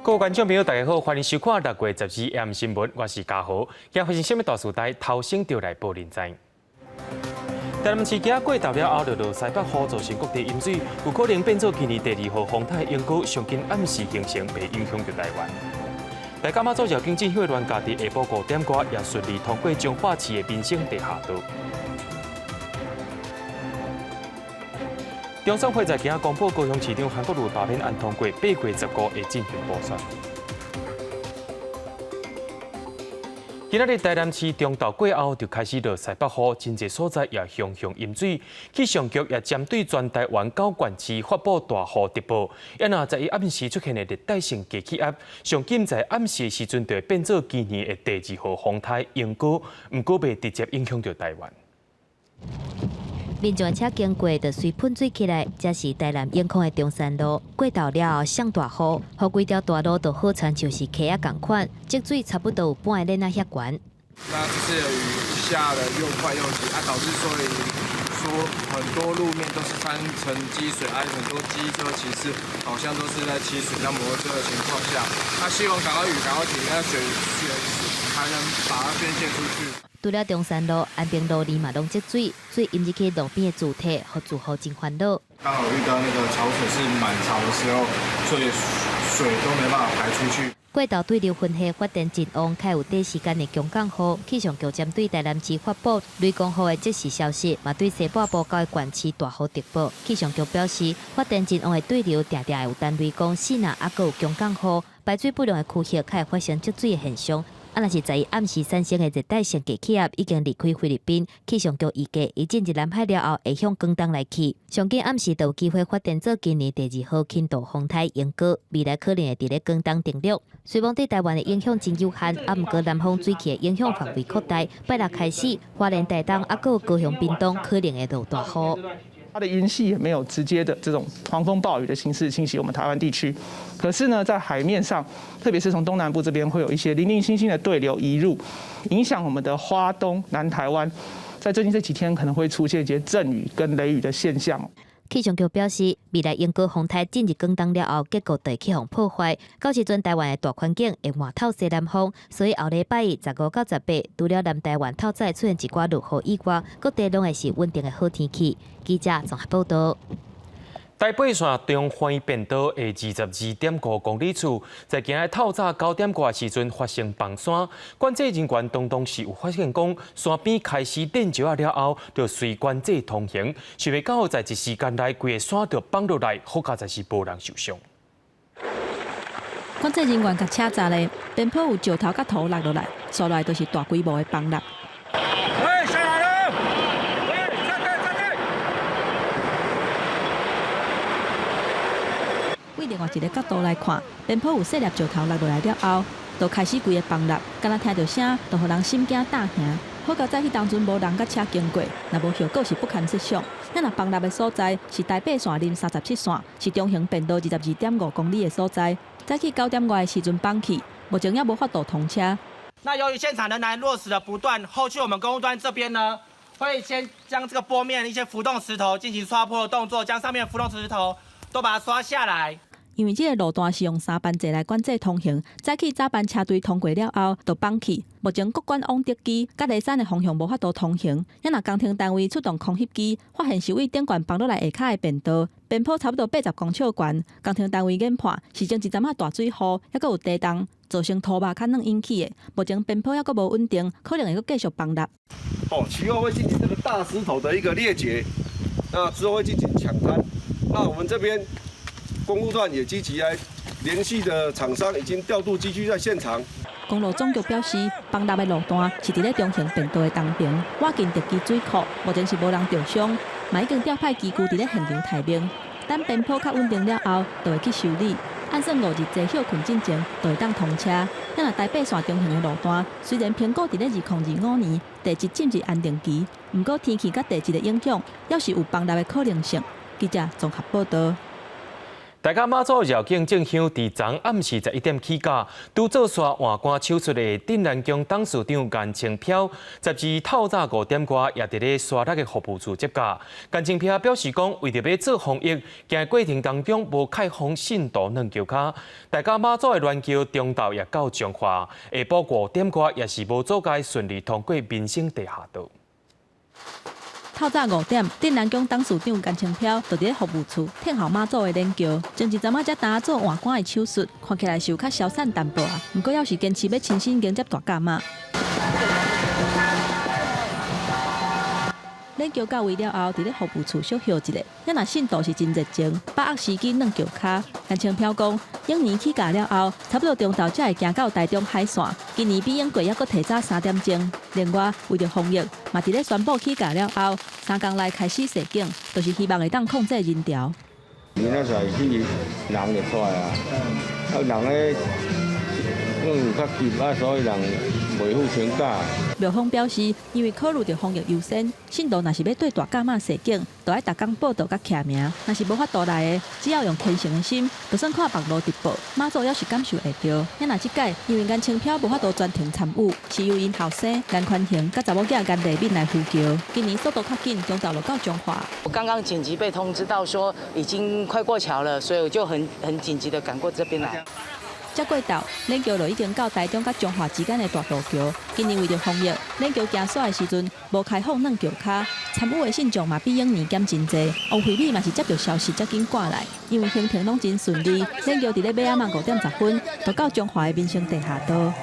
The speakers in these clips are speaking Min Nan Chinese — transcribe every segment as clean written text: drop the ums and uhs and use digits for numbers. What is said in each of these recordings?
各位觀眾朋友，大家好，歡迎收看6月12 AM 新聞，我是嘉豪。今日發生啥物大事代，頭先就來報您知。台南市今仔過晝了後，就落西北雨，造成各地淹水，有可能變做今年第二號風颱英歌，上緊暗時形成，袂影響著台灣。大甲媽祖繞境進香鑾駕佇下晡5點外也順利通過彰化市的民生地下道。中選會在今仔公布高雄市長韓國瑜罷免案通過，8月15會進行補選。今仔日台南市中晝過後就開始落西北雨，真濟所在也湧湧淹水。氣象局也針對全台灣九縣市發布大雨特報。啊若十一暗時出現的熱帶性低氣壓，上緊在暗時的時陣就會變做今年的第二號風颱英歌，毋過袂直接影響著台灣。民眾車經過就隨噴水起來，這是台南永康的中山路。過晝了後，上大雨，予規條大路都好親像是溪仔仝款，積水差不多有半個輪仔遐懸。那這次的雨下得又快又急，啊，導致所以說很多路面都是三層積水，啊，很多機車騎士好像都是在騎水上摩托車的情況下，那希望趕快雨趕快停，那水水才能把它宣洩出去。除了中山路、安平路裡嘛攏積水，水淹入去路邊的柱體，予住戶真煩惱。剛好遇到那個潮水是滿潮的時候，所以水都沒辦法排出去。過晝對流雲系發展真旺，較有短時間的強降雨。氣象局針對台南市發布雷公雨的即時消息，嘛對西半部九个縣市大雨特報。氣象局表示，發展真旺的對流定定會有等雷公，四若猶閣有強降雨，排水不良的區域較會發生積水的現象。啊，若是十一暗時產生的熱帶性低氣壓已經離開菲律賓，氣象局預計伊進入南海了後會向廣東來去。上緊暗時就有機會發展做今年第二號輕度風颱英歌，未來可能會佇咧廣東登陸。雖罔對台灣的影響真有限，啊，毋過南方水汽的影響範圍擴大，拜六開始，花蓮、台東啊，閣有高雄、屏東可能會落大雨。它的雲系也沒有直接的這種狂風暴雨的形式侵襲我們台灣地區，可是呢，在海面上，特別是從東南部這邊，會有一些零零星星的對流移入，影響我們的花東、南台灣，在最近這幾天可能會出現一些陣雨跟雷雨的現象。氣象局表示，未來英歌風颱進入廣東了後，結構就會去予破壞。到時陣台灣的大環境會換透西南風，所以後禮拜一15到18，除了南台灣透早出現一寡落雨以外，各地攏會是穩定的好天氣。記者綜合報道。台八線中環便道的22.5公里處，在今日透早9點外時陣發生崩山，管制人員當時有發現講，山邊開始練石仔了後，就隨管制通行，想袂到在一時間內，規个山就崩落來，好佳哉是無人受傷。管制人員共車閘咧，邊坡有石頭佮土落落來，紲來就是大規模的崩落。喂，下來了！喂，站開站開！對另外一个角度來看，邊坡有細粒石頭落落來了後，就開始規个崩落，敢若聽著聲，就予人心驚膽驚。好佳哉彼當陣無人佮車經過，若無後果是不堪設想。咱若崩落的所在是台八線林37線，是中橫便道22.5公里的所在。早起9點外的時陣崩去，目前猶無法度通車。那由於現場仍然落石的不斷，後續我們工務段這邊呢，會先將這個坡面一些浮動石頭進行刷坡的動作，將上面浮動石頭都把它刷下來。因為這个路段是用三班制來管制通行，早起早班車隊通過了後，就崩去。目前國管往德基佮梨山的方向無法度通行。咱若工程單位出動空翕機，發現是位頂懸崩落來下跤的便道，邊坡差不多80公尺懸。工程單位研判是前一陣仔大水雨，猶閣有地動，造成土壙較軟引起的。目前邊坡猶閣無穩定，可能會閣繼續崩落。哦，其後會進行這個大石頭的一個裂解，那之後會進行搶灘。那我們這邊工務段也積極來聯繫的廠商，已經調度機具在現場。公路總局表示，崩落的路段是佇咧中橫便道的東邊，倚近德基水庫，目前是無人著傷，嘛已經調派機具佇咧現場待命。等邊坡較穩定了後，就會去修理。按算5日坐歇睏進前，就會當通車。咱若台八線中橫的路段，雖然評估佇咧2025年地質進入安定期，毋過天氣佮地質的影響，猶是有崩落的可能性。記者綜合報道。大甲媽祖繞境進香佇昨暗時11點起駕，拄做煞換肝手術的鎮瀾宮董事長顏清標，12透早5點外也佇咧沙鹿的服務處接駕。顏清標表示講，為著欲做防疫，行的過程當中無開放信徒軟轎跤。大甲媽祖的鑾轎中晝也到彰化，下晡5點外也是無阻礙順利通過民生地下道。透早5點，鎮瀾宮董事長顏清標就佇咧服務處等候媽祖的輦轎。前一陣仔才剛做換肝的手術，看起來是有較痟散淡薄仔，毋過猶是堅持欲親身迎接大甲媽。輦轎到位了後，佇咧服務處小歇一下。遐若信徒是真熱情，把握時機軟轎跤。顏清標講，往年起駕了後，差不多中晝才會行到台中海線。今年比往過猶閣提早3點鐘。另外，為著防疫，嘛佇咧宣布起駕了後，3工內開始踅警，就是希望會當控制人潮。你那時候去人就出來啊，啊人咧因為較急啊，所以人袂赴請假。廟方表示，因為考慮著防疫優先，信徒若是欲對大甲媽踅警，就愛逐工報到佮簽名。若是無法度來的，只要用虔誠的心，就算看網路直播，媽祖猶是感受會著。遐若這擺，因為顏清標無法度全程參與，是由𪜶後生顏寬恆佮查某囝顏麗敏來扶轎。今年速度較緊，中晝就到彰化。我剛剛緊急被通知到說已經快過橋了，所以我就很緊急的趕過這邊來。這過晝，輦轎就已經到台中佮彰化之間的大渡橋。今年為著防疫，輦轎行煞的時陣無開放軟轎跤，參與的信眾嘛比往年減真濟。王惠美嘛是接著消息才緊趕來，因為行程攏真順利，輦轎佇咧尾仔晚5點10分就到彰化的民生地下道。啊，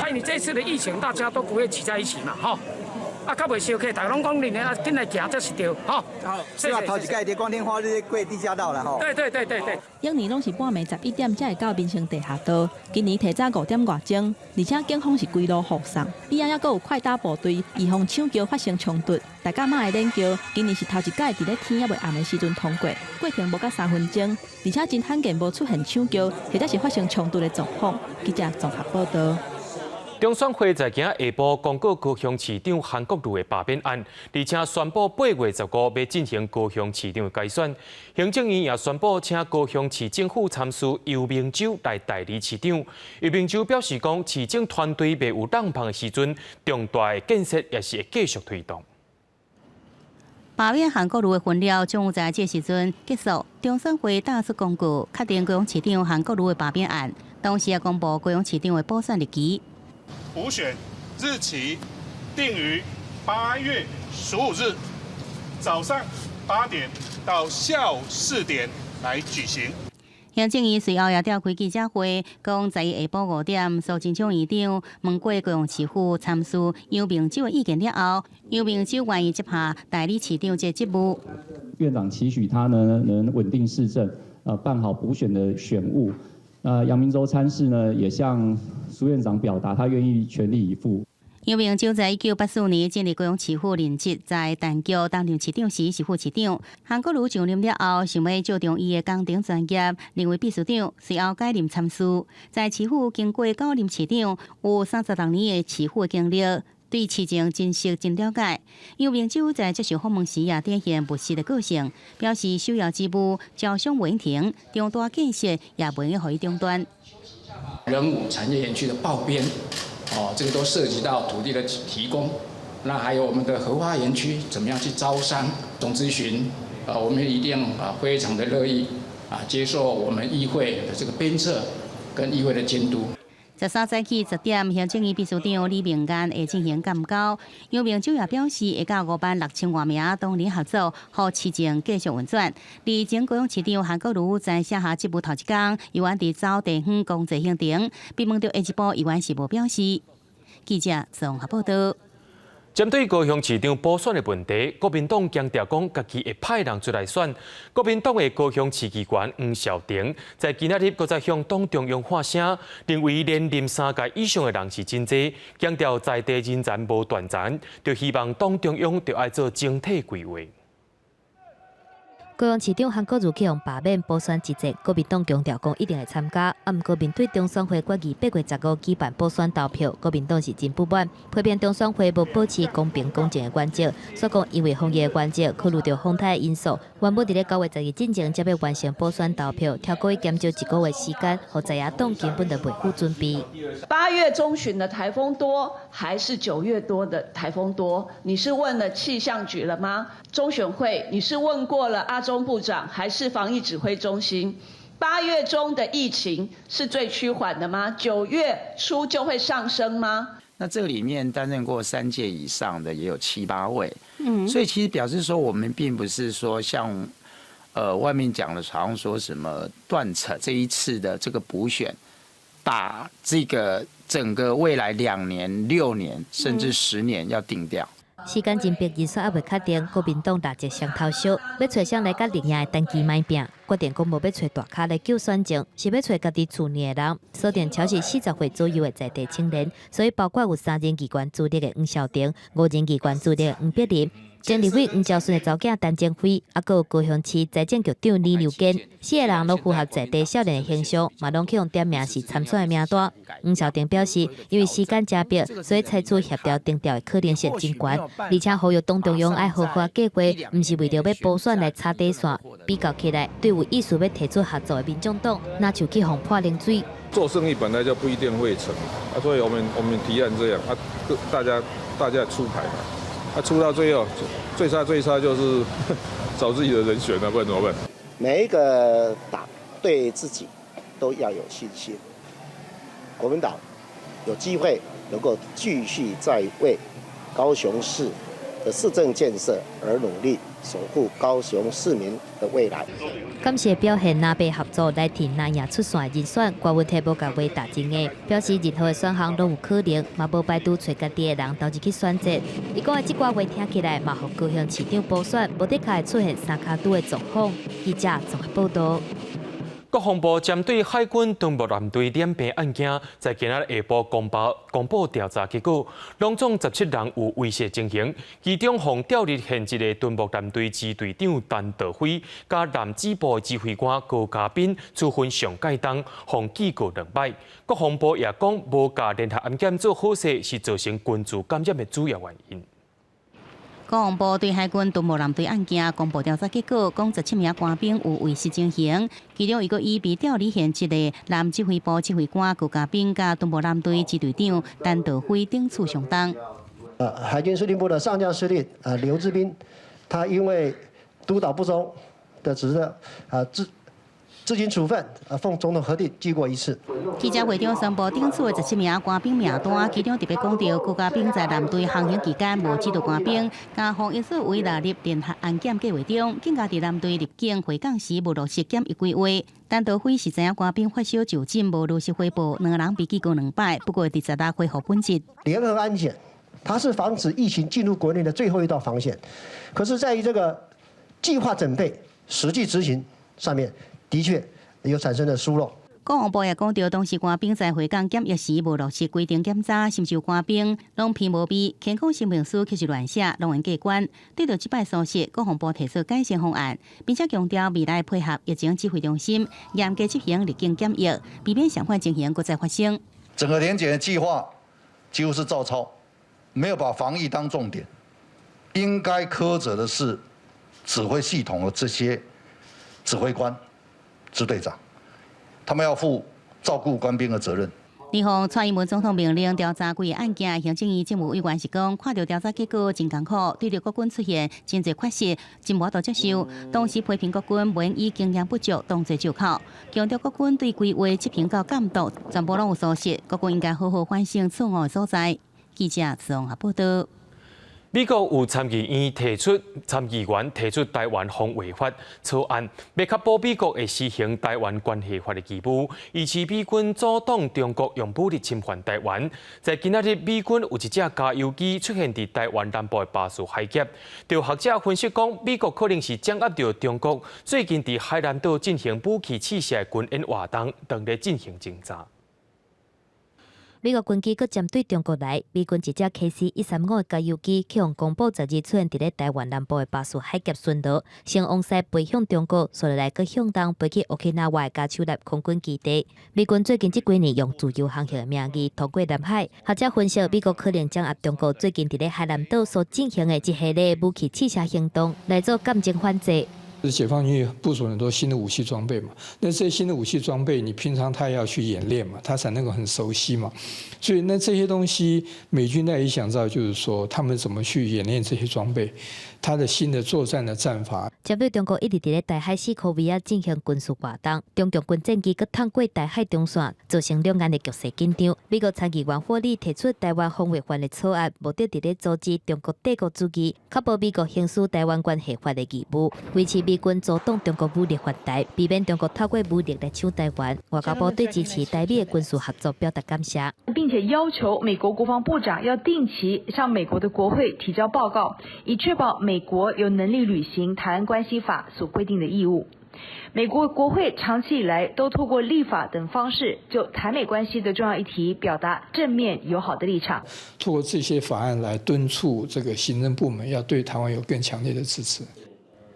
因為這次的疫情，大家都不會擠在一起嘛，吼。啊，較袂相客，大家攏講恁的啊，緊來行，這是對，吼。好，是嘛？頭一擺佇光天化日過地下道啦，吼。對對對對對。往年攏是半暝11點才會到民生地下道，今年提早5點外鐘，而且警方是規路護送，邊仔猶閣有快打部隊，預防搶轎發生衝突。大甲媽的輦轎今年是頭一擺佇咧天猶未暗的時陣通過，過程無到3分鐘，而且真罕見無出現搶轎或者是發生衝突的狀況。記者綜合報導。中選會在今仔下晡公告高雄市長韓國瑜的罷免案，而且宣布8月15欲進行高雄市長的改選。行政院也宣布請高雄市政府參事游明洲來代理市長。游明洲表示講，市政團隊未有挵帆的時陣，重大的建設也是會繼續推動。罷免韓國瑜的分了，將在這時陣結束。中選會打出公告，確定高雄市長韓國瑜的罷免案，同時也公布高雄市長的補選日期。補選日期定於8月15日早上8點到下午4點來舉行。行政院隨後也召開記者會，講在下晡5點，蘇貞昌院長問過高雄市府參事楊明洲的意見了後，楊明洲願意接下代理市長這職務。院長期許他呢能穩定市政，辦好補選的選務。那楊明洲參事呢，也向蘇院長表達他願意全力以赴。楊明洲在1984年進入高雄市府任職，在陳菊擔任市長時是副市長。韓國瑜上任了後，想欲借重伊的工程專業，成為秘書長，隨後改任參事。在市府經過九任市長，有36年的市府經歷，對市政真熟真了解。楊明洲在接受訪問時也展現務實的個性，表示首要之務招商袂停，重大建設也袂用予伊中斷。仁武產業園區的報編，哦，這個都涉及到土地的提供。那還有我們的荷花園區，怎麼樣去招商、總諮詢？啊，我們一定啊非常的樂意啊接受我們議會的這個鞭策跟議會的監督。 13早起10點，行政院秘書長李明安會進行鑑交。楊明洲也表示，會佮5萬6千外名黨員合作，予市政繼續運轉。而前高雄市長韓國瑜在卸下職務頭一工，猶原佇走地方工作行程，被問著下一步，猶原是無表示。記者綜合報導。針對高雄市長補選的問題，國民黨強調講，家己會派人出來選。國民黨的高雄市議員黃少廷在今仔日閣再向黨中央發聲，認為連任三屆以上的人是真濟，強調在地人才無斷層，就希望黨中央著愛做整體規劃。高雄市長韓國瑜去予罷免補選之戰，國民黨強調講一定會參加。啊，毋過面對中選會決議8月15舉辦補選投票，國民黨是真不滿，批評中選會無保持公平公正的原則，煞講因為防疫的原則，考慮著風颱因素，原本佇咧9月12進前才欲完成補選投票，超過減少一個月時間，予在野黨根本就袂赴準備。 8月中旬的颱風多，還是9月多的颱風多？你是問了氣象局了嗎？中選會，你是問過了阿中部長，還是防疫指揮中心？8月中的疫情是最趨緩的嗎？9月初就會上升嗎？那這裡面擔任過三屆以上的也有七八位，所以其實表示說，我們並不是說像，外面講的，好像說什麼斷層，這一次的這個補選，把這個整個未來2年、6年甚至10年要定掉。時間真迫，人選猶未確定，國民黨立即雙頭燒，欲揣誰來佮綠營的陳其邁拚，決定講無欲揣大咖來救選情，是欲揣家己厝內的人。鎖定超過40歲左右的在地青年，所以包括有三任議員資歷的黃少廷，五任議員資歷的黃碧玲。前立委黃昭順的查某囝陳貞輝，猶閣有高雄市財政局長李妞堅，四个人攏符合在地少年的形象，嘛攏去予點名是參選的名單。黃少廷表示，因為時間誠迫，所以採取協調定調的可能性真懸，而且呼籲黨中央愛好好計劃，毋是為著欲補選來插底線。比較起來，對有意思欲提出合作的民眾黨，若像去予潑冷水。做生意本來就不一定會成，啊，所以我們提案這樣，啊，大家出牌嘛。他出到最後，最差最差就是找自己的人選了，不然怎麼辦？每一個黨對自己都要有信心。國民黨有機會能夠繼續再為高雄市的市政建設而努力，守護高雄市民的未來。感謝表現藍白合作來替藍營出線人選，郭文鐵無共話打真硬，表示任何的選項攏有可能，嘛無排除揣家己的人投入去選戰。伊講的這寡話聽起來，嘛予高雄市長補選無的確會出現三跤拄的狀況。記者綜合報導。國防部針對海軍敦睦艦隊染病案件，在今仔日下晡公布調查結果，攏總17人有違失情形，其中予調離現職的敦睦艦隊支隊長陳道輝，佮南指部指揮官高嘉賓處分上蓋重，予記過兩擺。國防部也講，無共聯合安檢做好勢，是造成軍事感染的主要原因。國防部對海軍敦睦艦隊案件公布調查結果，講17名官兵有違失情形，其中一個已被調離現職的南指揮部指揮官高嘉賓，佮敦睦艦隊支隊長陳道輝頂處上重。海軍司令部的上將司令劉志斌，他因為督導不周的職責啊，自行處分，奉總統核定記過一次。記者會中宣布頂處的17名官兵名單，其中特別講著高嘉賓在艦隊航行期間無指導官兵，共防疫所未納入聯合安檢計劃中，更加佇艦隊入境回港時無落實檢疫規劃。陳道輝是知影官兵發燒就診無如實回報，兩个人被記過兩擺，不過佇16恢復本職。聯合安檢，它是防止疫情進入國內的最後一道防線，可是在於這個計劃準備、實際執行上面，的確有產生了疏漏。國防部也講著，當時官兵在回港檢疫時無落實規定檢查，甚至有官兵攏披無備，健康聲明書卻是亂寫，攏會過關。對著這擺疏失，國防部提出改善方案，並且強調未來配合疫情指揮中心，嚴格執行入境檢疫，避免相款情形閣再發生。整個聯檢的計劃幾乎是照抄，沒有把防疫當重點。應該苛責的是指揮系統的這些指揮官、支隊長，他們要負照顧官兵的責任。另外，蔡英文總統命令調查規个案件，行政院政務委員是講，看著調查結果真艱苦，對著國軍出現真濟缺失，真無法度接受。同時批評國軍袂以經驗不足當作藉口，強調國軍對規劃執行到監督全部攏有疏失，國軍應該好好反省錯誤的所在。記者綜合報導。美國有參議員提出台灣防衛法草案，欲確保美國會施行台灣關係法的義務，維持美軍阻擋中國用武力侵犯台灣。在今仔日，美軍有一隻加油機出現佇台灣南部的巴士海峽。就學者分析講，美國可能是掌握著中國最近佇海南島進行武器試射的軍演活動，當咧進行偵查。美國軍機閣針對中國來，美軍一架 KC-135的加油機去予公布12出現佇咧臺灣南部的巴士海峽巡邏，先往西飛向中國，紲落來閣向東飛去 Okinawa 的嘉手納空軍基地。美軍最近這幾年用自由航行的名義通過南海，學者分析美國可能掌握中國最近佇咧海南島所進行的一系列武器試射行動，來做監偵反制。解放軍部署很多新的武器裝備嘛，那這些新的武器裝備，你平常他也要去演練嘛，他才能夠很熟悉嘛。所以那這些東西，美軍呢也想知道，就是說他們怎麼去演練這些裝備，他的新的作戰的戰法。針對中國一直佇咧台海四箍圍仔進行軍事活動，中共軍戰機閣探過台海中線，造成兩岸的局勢緊張。美國參議員霍利提出台灣防衛法的草案，目的佇咧阻止中國帝國主義，確保美國行使台灣關係法的義務，維持美軍阻擋中國武力犯台，避免中國透過武力來搶台灣。外交部對支持台美的軍事合作表達感謝，並且要求美國國防部長要定期向美國的國會提交報告，以確保美國有能力履行台灣關係法所規定的義務。美國國會長期以來都透過立法等方式，就台美關係的重要議題表達正面友好的立場。透過這些法案來敦促這個行政部門要對台灣有更強烈的支持。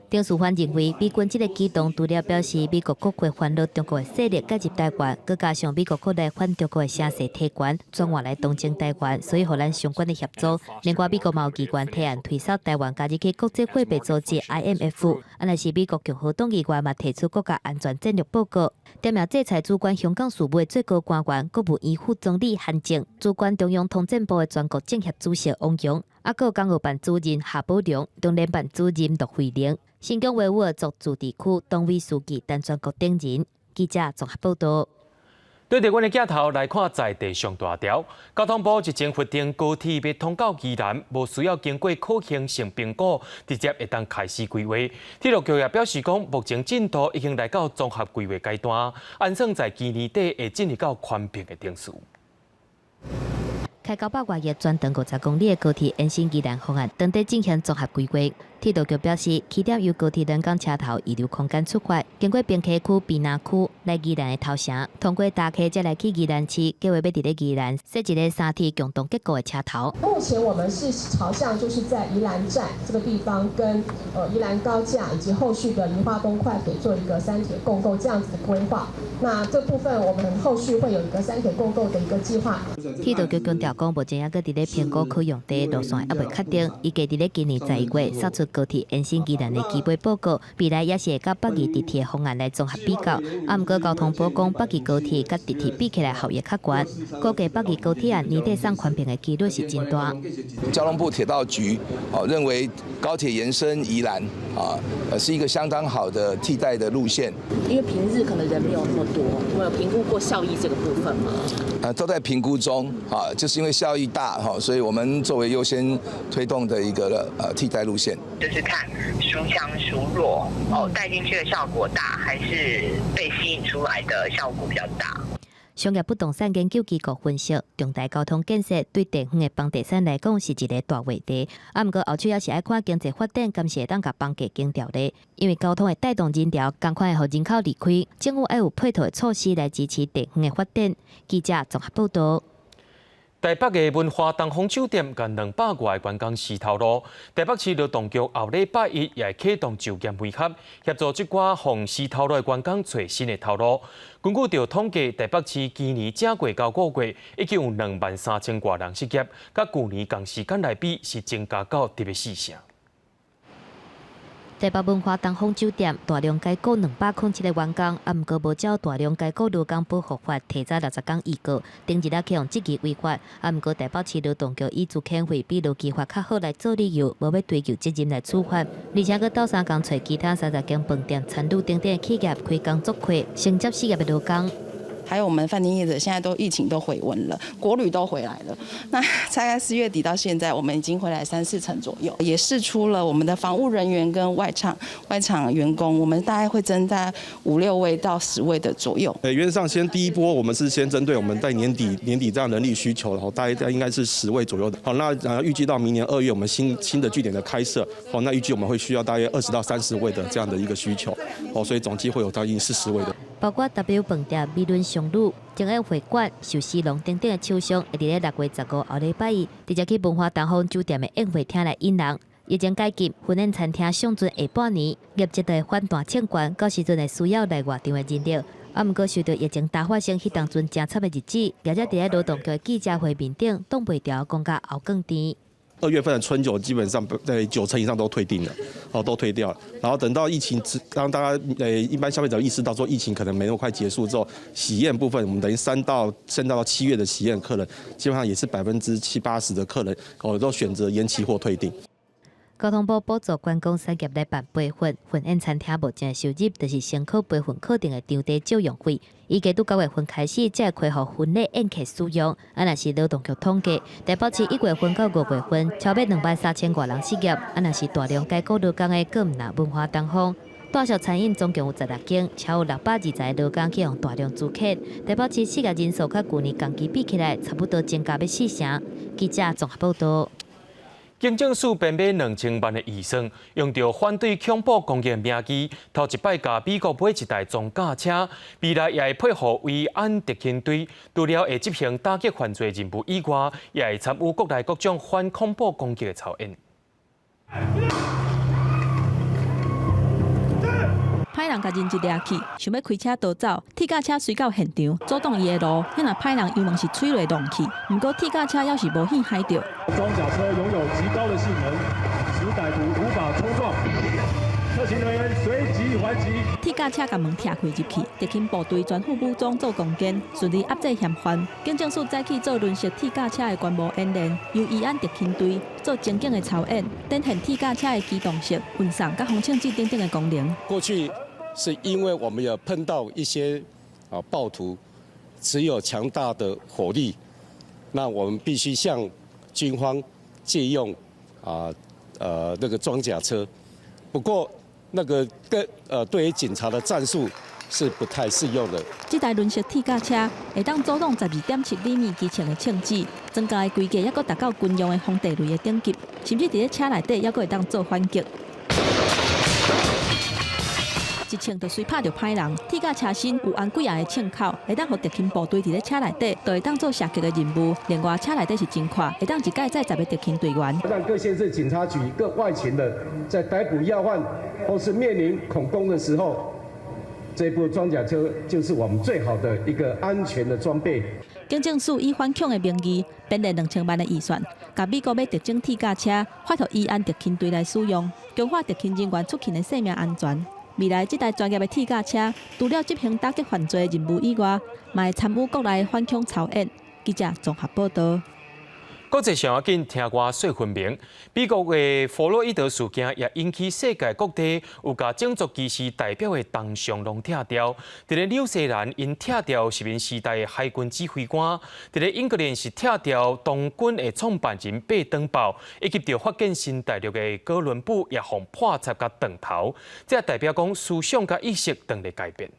丁樹範認為，美軍這个舉動除了表示美國國會煩惱中國的勢力介入台灣，閣加上美國國內反中國的聲勢提懸，轉換來同情台灣，所以予咱相關的協助。另外，美國嘛有議員提案推捎台灣加入去國際貨幣組織 IMF，啊，若是美國共和黨議員嘛提出國家安全戰略報告，點名制裁主管香港事務的最高官員、國務院副總理韓正，主管中央統戰部的全國政協主席王榮，啊，閣有港澳辦主任夏寶龍、中聯辦主任駱惠寧。新疆維吾爾族自治區黨委書記陳全國等人。記者綜合報導。對著阮的鏡頭來看，在地上大條，交通部日前核定高鐵欲通到宜蘭，無需要經過可行性評估，直接會當開始規劃。鐵路局也表示講，目前進度已經來到綜合規劃階段，按算在今年底會進入到環評的程序。開900外里全長50公里的高鐵延伸宜蘭方案，正佇進行綜合規劃。鐵路局表示，起點由高鐵輪崗車頭預留空間出發，經過平溪區、屏南區來宜蘭的頭城，通過大溪才來去宜蘭市，計劃欲佇咧宜蘭設一个三鐵共同結構的車頭。目前我們是朝向就是在宜蘭站這個地方，跟宜蘭高架以及後續的宜花東快鐵做一個三鐵共構這樣子的規劃。那這部分我們後續會有一個三鐵共構的一個計劃。鐵路局強調講，目前猶閣佇咧評估可用地路線猶未確定，預計佇咧今年11月釋出高鐵延伸宜蘭的基本報告，未來也是會佮北宜直鐵方案來綜合比較。啊，毋過交通部講北宜高鐵佮直鐵比起來效益較懸，估計北宜高鐵案年底送環評的幾率是真大。交通部鐵道局哦認為高鐵延伸宜蘭啊，是一個相當好的替代的路線。因為平日可能人沒有那麼多，我有評估過效益這個部分嗎？都在評估中啊，就是因為效益大哈，所以我們作為優先推動的一個替代路線。就是看孰強孰弱哦，帶進去的效果大，還是被吸引出來的效果比較大。商業不動產研究機構分析，重大交通建設對地方的房地產來講是一个大話題。啊，毋過後續也是愛看經濟發展，敢是會當共房價撐牢咧。因為交通會帶動人潮，仝款會予人口離開，政府愛有配套的措施來支持地方的發展。記者綜合報導。台北的文華東方酒店共200外員工辭頭路，台北市勞動局後禮拜一也會啟動就業媒合，協助這寡予辭頭路的員工揣新的頭路。根據著統計，台北市今年正月到五月已經有2萬3千外人失業，佮舊年仝時間來比是增加到特別四成。台北文華東方酒店大量解雇207個員工，啊，毋過無照大量解雇勞工保護法提早60工預告，頂日仔去予質疑違法，啊，毋過台北市勞動局以資遣費比勞基法較好來做理由，無欲追究責任來處罰，而且閣鬥相共揣其他30間飯店、餐旅等等的企業開工作客，承接失業的勞工。還有我們飯店業者現在都疫情都回溫了，國旅都回來了。那大概4月底到現在，我們已經回來三四成左右，也釋出了我們的房務人員跟外場員工，我們大概會增加五六位到10位的左右。原則上先第一波，我們是先針對我們在年底這樣人力需求，然後大概應該是十位左右的。好，那預計到明年2月，我們新的據點的開設，好，那預計我們會需要大約20到30位的這樣的一個需求，哦，所以總計會有將近40位的。包包括 W 飯店、美崙商旅、精英會館、壽司郎等等的廠商，會佇咧6月15後禮拜一，直接去文華東方酒店的宴會廳來引人。疫情解禁，婚宴餐廳上盡下半年業績就會反彈衝懸，到時陣會需要來外場的人力。啊，毋過受著疫情大發生彼當陣誠慘的日子，業者佇咧勞動局的記者會面頂，擋袂牢講甲喉囥甜。 2月份的春酒基本上在9成以上都退訂了，哦，都退掉了。然後等到疫情，當大家一般消費者意識到說疫情可能沒那麼快結束之後，喜宴部分我們等於3到7月的喜宴客人，基本上也是70%-80%的客人哦都選擇延期或退訂。交通部補助觀光產業來辦培訓，婚宴餐廳目前的收入就是先考培訓課程的場地借用費。預計對9月份開始才會恢復婚禮宴客使用。啊，若是勞動局統計，台北市1月份到5月份超過2萬3千外人失業。啊，若是大量解僱勞工的，閣毋但文華東方。大小餐飲總共有16間，超有620個勞工去予大量資遣。台北市失業人數佮舊年同期比起來，差不多增加欲四成。記者綜合報導。警政署編碼2000萬的預算，用著反對恐怖攻擊的名義，頭一擺共美國買一台裝甲車，未來也會配合維安特勤隊，除了會執行打擊犯罪任務以外，也會參與國內各種反恐怖攻擊的操演。歹人共人質掠去，想欲開車逃走，鐵甲車隨到現場，阻擋伊的路。彼若歹人油門是催落撞去，毋過鐵甲車猶是無幸害著。裝甲車擁有極高的性能，使歹徒無法衝撞。特勤人員隨即還擊。鐵甲車共門拆開入去，特勤部隊全副武裝做攻堅，順利壓制嫌犯。警政署早起做輪式鐵甲車的觀摩演練，由維安特勤隊做情景的操演，展現鐵甲車的機動性、運送佮防槍支等等的功能。過去是因為我們有碰到一些暴徒，持有強大的火力，那我們必須向軍方借用那個裝甲車。不過那個跟對於警察的戰術是不太適用的。這台輪式鐵甲車會當阻擋12.7厘米機槍的槍支，裝甲的規格猶閣達到軍用的風地雷的等級，甚至佇咧車內底猶閣會當做反擊。一槍就隨拍著歹人，鐵甲車身有按幾仔个槍口，會當予特勤部隊佇咧車內底，就會當做射擊的任務。另外，車內底是真闊，會當一擺載10個特勤隊員。讓各縣市警察局各外勤的，在逮捕要犯或是面臨恐攻的時候，這部裝甲車就是我們最好的一個安全的裝備。警政署以反恐的名義編列2000萬的預算，共美國買特種鐵甲車，發予維安特勤隊來使用，強化特勤人員出勤的生命安全。未來這台專業的鐵甲車，除了執行打擊犯罪的任務以外，嘛會參與國內反恐操演。記者綜合報導。國際上要緊聽外說分明，美國的弗洛伊德事件也引起世界各地有共種族歧視代表的銅像攏拆掉。佇咧紐西蘭，𪜶拆掉殖民時代的海軍指揮官；佇咧英格蘭是拆掉童軍的創辦人貝登鮑，以及著發現新大陸的哥倫布也予破賊共斷頭。這代表講思想佮意識正咧改變。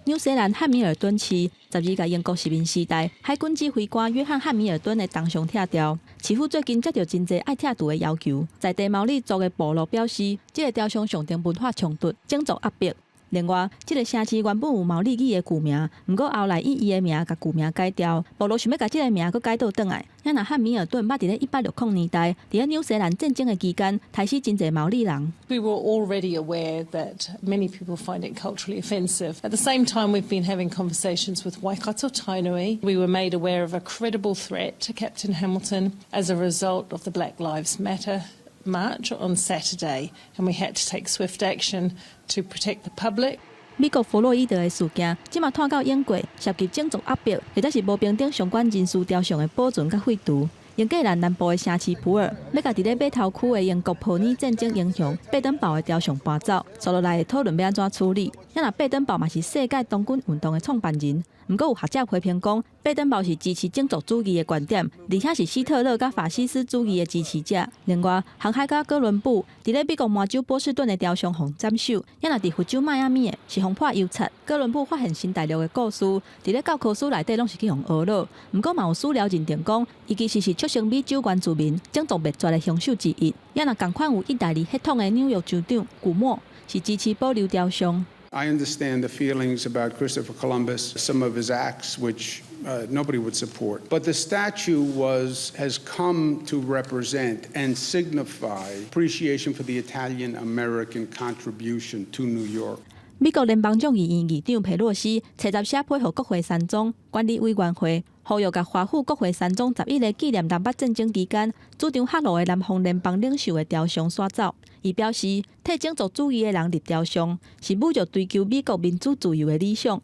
紐西蘭漢密爾頓市12共英國殖民時代海軍指揮官約翰漢密爾頓的銅像拆掉。市府最近接著真濟愛拆除的要求，在地毛利族的部落表示，這個雕像象徵文化衝突、種族壓迫。另外，這個城市原本有毛利語的舊名，毋過後來以伊的名共舊名改掉。部落想欲共這個名閣改倒轉來。若漢密爾頓捌佇咧1860年代，佇咧紐西蘭戰爭的期間，刣死真濟毛利人。 We were already aware that many people find it culturally offensive. At the same time, we've been having conversations with Waikato Tainui. We were made aware of a credible threat to Captain Hamilton as a result of the Black Lives Matter march on Saturday, and we had to take swift action to protect the public. 美國弗洛伊德的事件，這馬拖到英國，涉及種族壓迫，或者是無平等相關人士雕像的保存佮廢除。英格蘭南部的城市普爾，欲共佇咧碼頭區的英國普爾戰爭英雄貝登鮑的雕像搬走，紲落來會討論欲按怎處理。若貝登鮑嘛是世界童軍運動的創辦人，毋過有學者批評講，貝登鮑是支持種族主義的觀點，而且是希特勒佮法西斯主義的支持者。另外，航海家哥倫布佇咧美國麻州波士頓的雕像予斬首，猶若佇佛州邁阿密的是予潑油漆。哥倫布發現新大陸的故事，佇咧教科書內底攏是去予訛落。毋過嘛有史料認定講，伊其實是促成美洲原住民種族滅絕的兇手之一。猶若仝款有意大利血統的紐約州長古莫是支持保留雕像。I understand the feelings about Christopher Columbus, some of his acts, which nobody would support. But the statue has come to represent and signify appreciation for the Italian American contribution to New York. 美國聯邦眾議院議長佩洛西，初十寫批予國會山莊管理委員會，呼籲共華府國會山莊11個紀念南北戰爭期間主張黑奴的南方聯邦領袖的雕像徙走。伊表示，替種族主義的人立雕像，是侮辱追求美國民主自由的理想。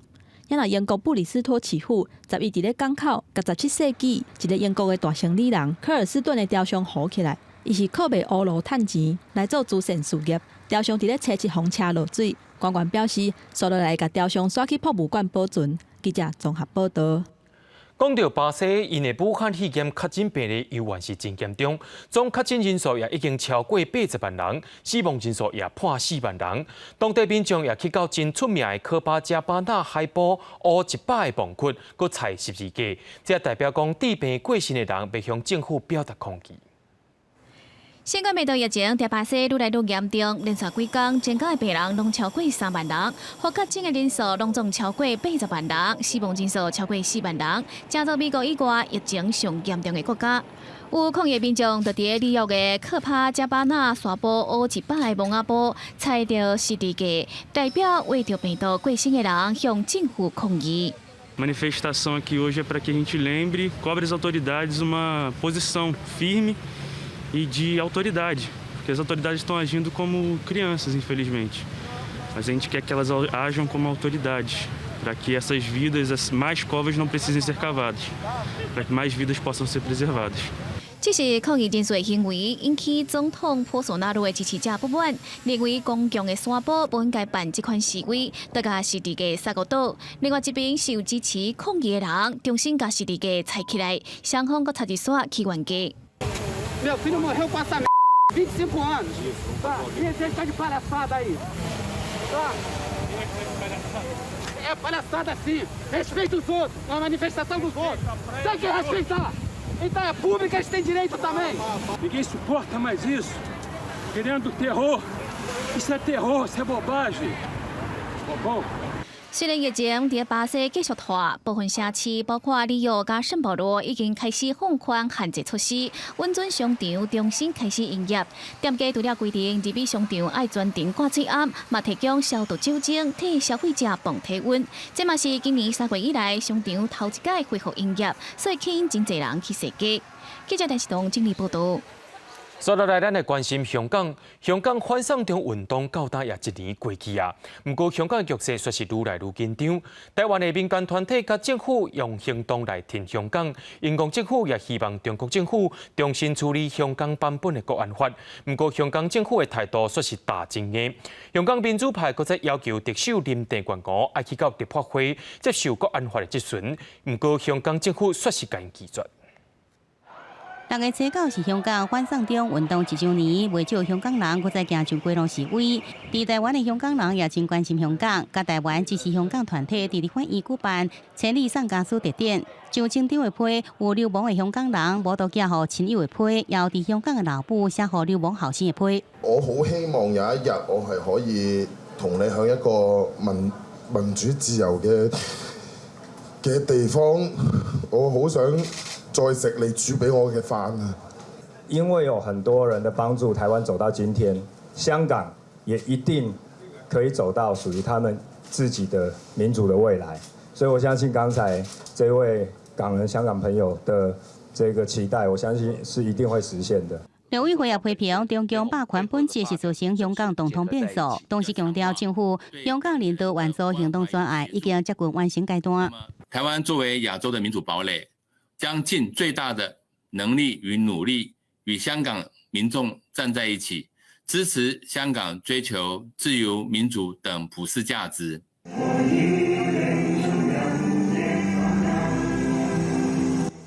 也若英國布里斯托市府11佇咧港口，共17世紀一个英國的大生理人科爾斯頓的雕像糊起來，伊是靠賣烏路趁錢來做慈善事業。雕像佇咧初七予車落水，官員表示，紲落來會共雕像徙去博物館保存。記者綜合報道。講到巴西，𪜶的武漢肺炎確診病例猶原是真嚴重，總確診人數也已經超過80萬人，死亡人數也破4萬人。當地民眾也去到真出名的科巴加巴納海埔挖100個墓窟，閣採十字架，這代表講治病過身的人欲向政府表達抗議。新冠病毒疫情佇巴西愈來愈嚴重，連續幾工，全國的病人攏超過3萬人，予確診的人數攏總超過80萬人，死亡人數超過4萬人，成做美國以外疫情上嚴重的國家。有抗議民眾就佇里約的科帕加巴納沙埔挖100個墓仔埔，採著十字架，代表患著病毒過身的人向政府抗議。 Manifestação aqui hoje é para que a gente lembre, cobre as autoridades uma posição firme e de autoridade, porque as autoridades estão agindo como crianças, infelizmente. Mas a gente quer que elas ajam como autoridades, para que essas vidas, as mais covas não precisem ser cavadas, para que mais vidas possam ser preservadas. 這是抗議人士的行為，引起總統波索納羅的支持者不滿，認為公共的山坡無應該辦這款示威，就共十字架撒個倒。另外一邊是有支持抗議的人，重新共十字架採起來，雙方閣插一煞起冤家。 Meu filho morreu com essa 25 anos. Tá? E você está de palhaçada aí. Tá? É palhaçada sim. Respeita os outros. É uma manifestação dos outros. Tem que respeitar. Então é pública, eles têm direito também. Ninguém suporta mais isso. Querendo terror. Isso é terror, isso é bobagem. Bom. 雖然疫情佇巴西繼續拖，部分城市包括里約佮聖保羅已經開始放寬限制措施，允准商場重新開始營業。店家除了規定入去商場愛全程掛喙罨，嘛提供消毒酒精替消費者磅體溫。這嘛是今年3月以來商場頭一擺恢復營業，所以吸引真濟人去踅街。記者電視東整理報道。接落來，咱來關心香港。香港反送中運動到今也一年過去啊，毋過香港的局勢卻是愈來愈緊張。台灣的民間團體佮政府用行動來挺香港，英國政府也希望中國政府重新處理香港版本的國安法。毋過香港政府的態度卻是打真硬。香港民主派閣再要求特首林鄭月娥愛去到立法會接受國安法的質詢。毋過香港政府卻是共𪜶拒絕。6月初9是香港反送中運動一週年，袂少香港人閣再行上街頭示威。佇台灣的香港人也真關心香港，佮台灣支持香港團體佇立法院舉辦千里送家書特展，將清張的批有流亡的香港人無都寄予親友的批，也有佇香港的老母寫予流亡後生的批。我好希望有一日我係可以同你喺一個民主自由嘅地方，我好想再食你煮俾我嘅飯啊！因為有很多人的幫助，台灣走到今天，香港也一定可以走到屬於他們自己的民主的未來。所以我相信剛才這位港人香港朋友的這個期待，我相信是一定會實現的。陸委會也批評中共霸權本質是造成香港動盪變數，同時強調政府香港人道援助行動專案已經接近完成階段。台灣作為亞洲的民主堡壘，將盡最大的能力與努力，與香港民眾站在一起，支持香港追求自由、民主等普世價值。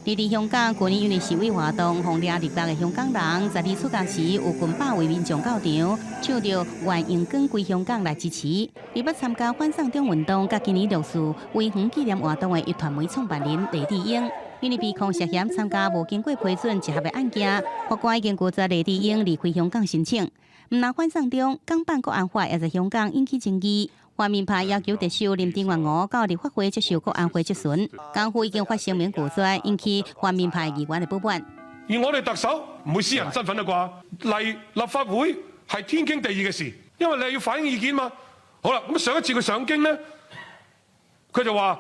佇香港，去年因為示威活動，予掠入獄的香港人，12出獄時有近百位民眾到場，唱著願榮光歸香港來支持。伊捌參加反送中運動，佮今年六四維園紀念活動的壹傳媒創辦人黎智英，因為被控涉嫌參加無經過批准集合的案件，法官已經拒絕黎智英離開香港申請。毋但反送中，港版國安法也在香港引起爭議。泛民派要求特首林鄭月娥到立法會接受國安會質詢，港府已經發聲明拒絕，引起泛民派議員的不滿。而我哋特首唔會私人身份啦啩？嚟立法會係天經地義嘅事，因為你係要反映意見嘛。好啦，咁上一次佢上京呢，佢就話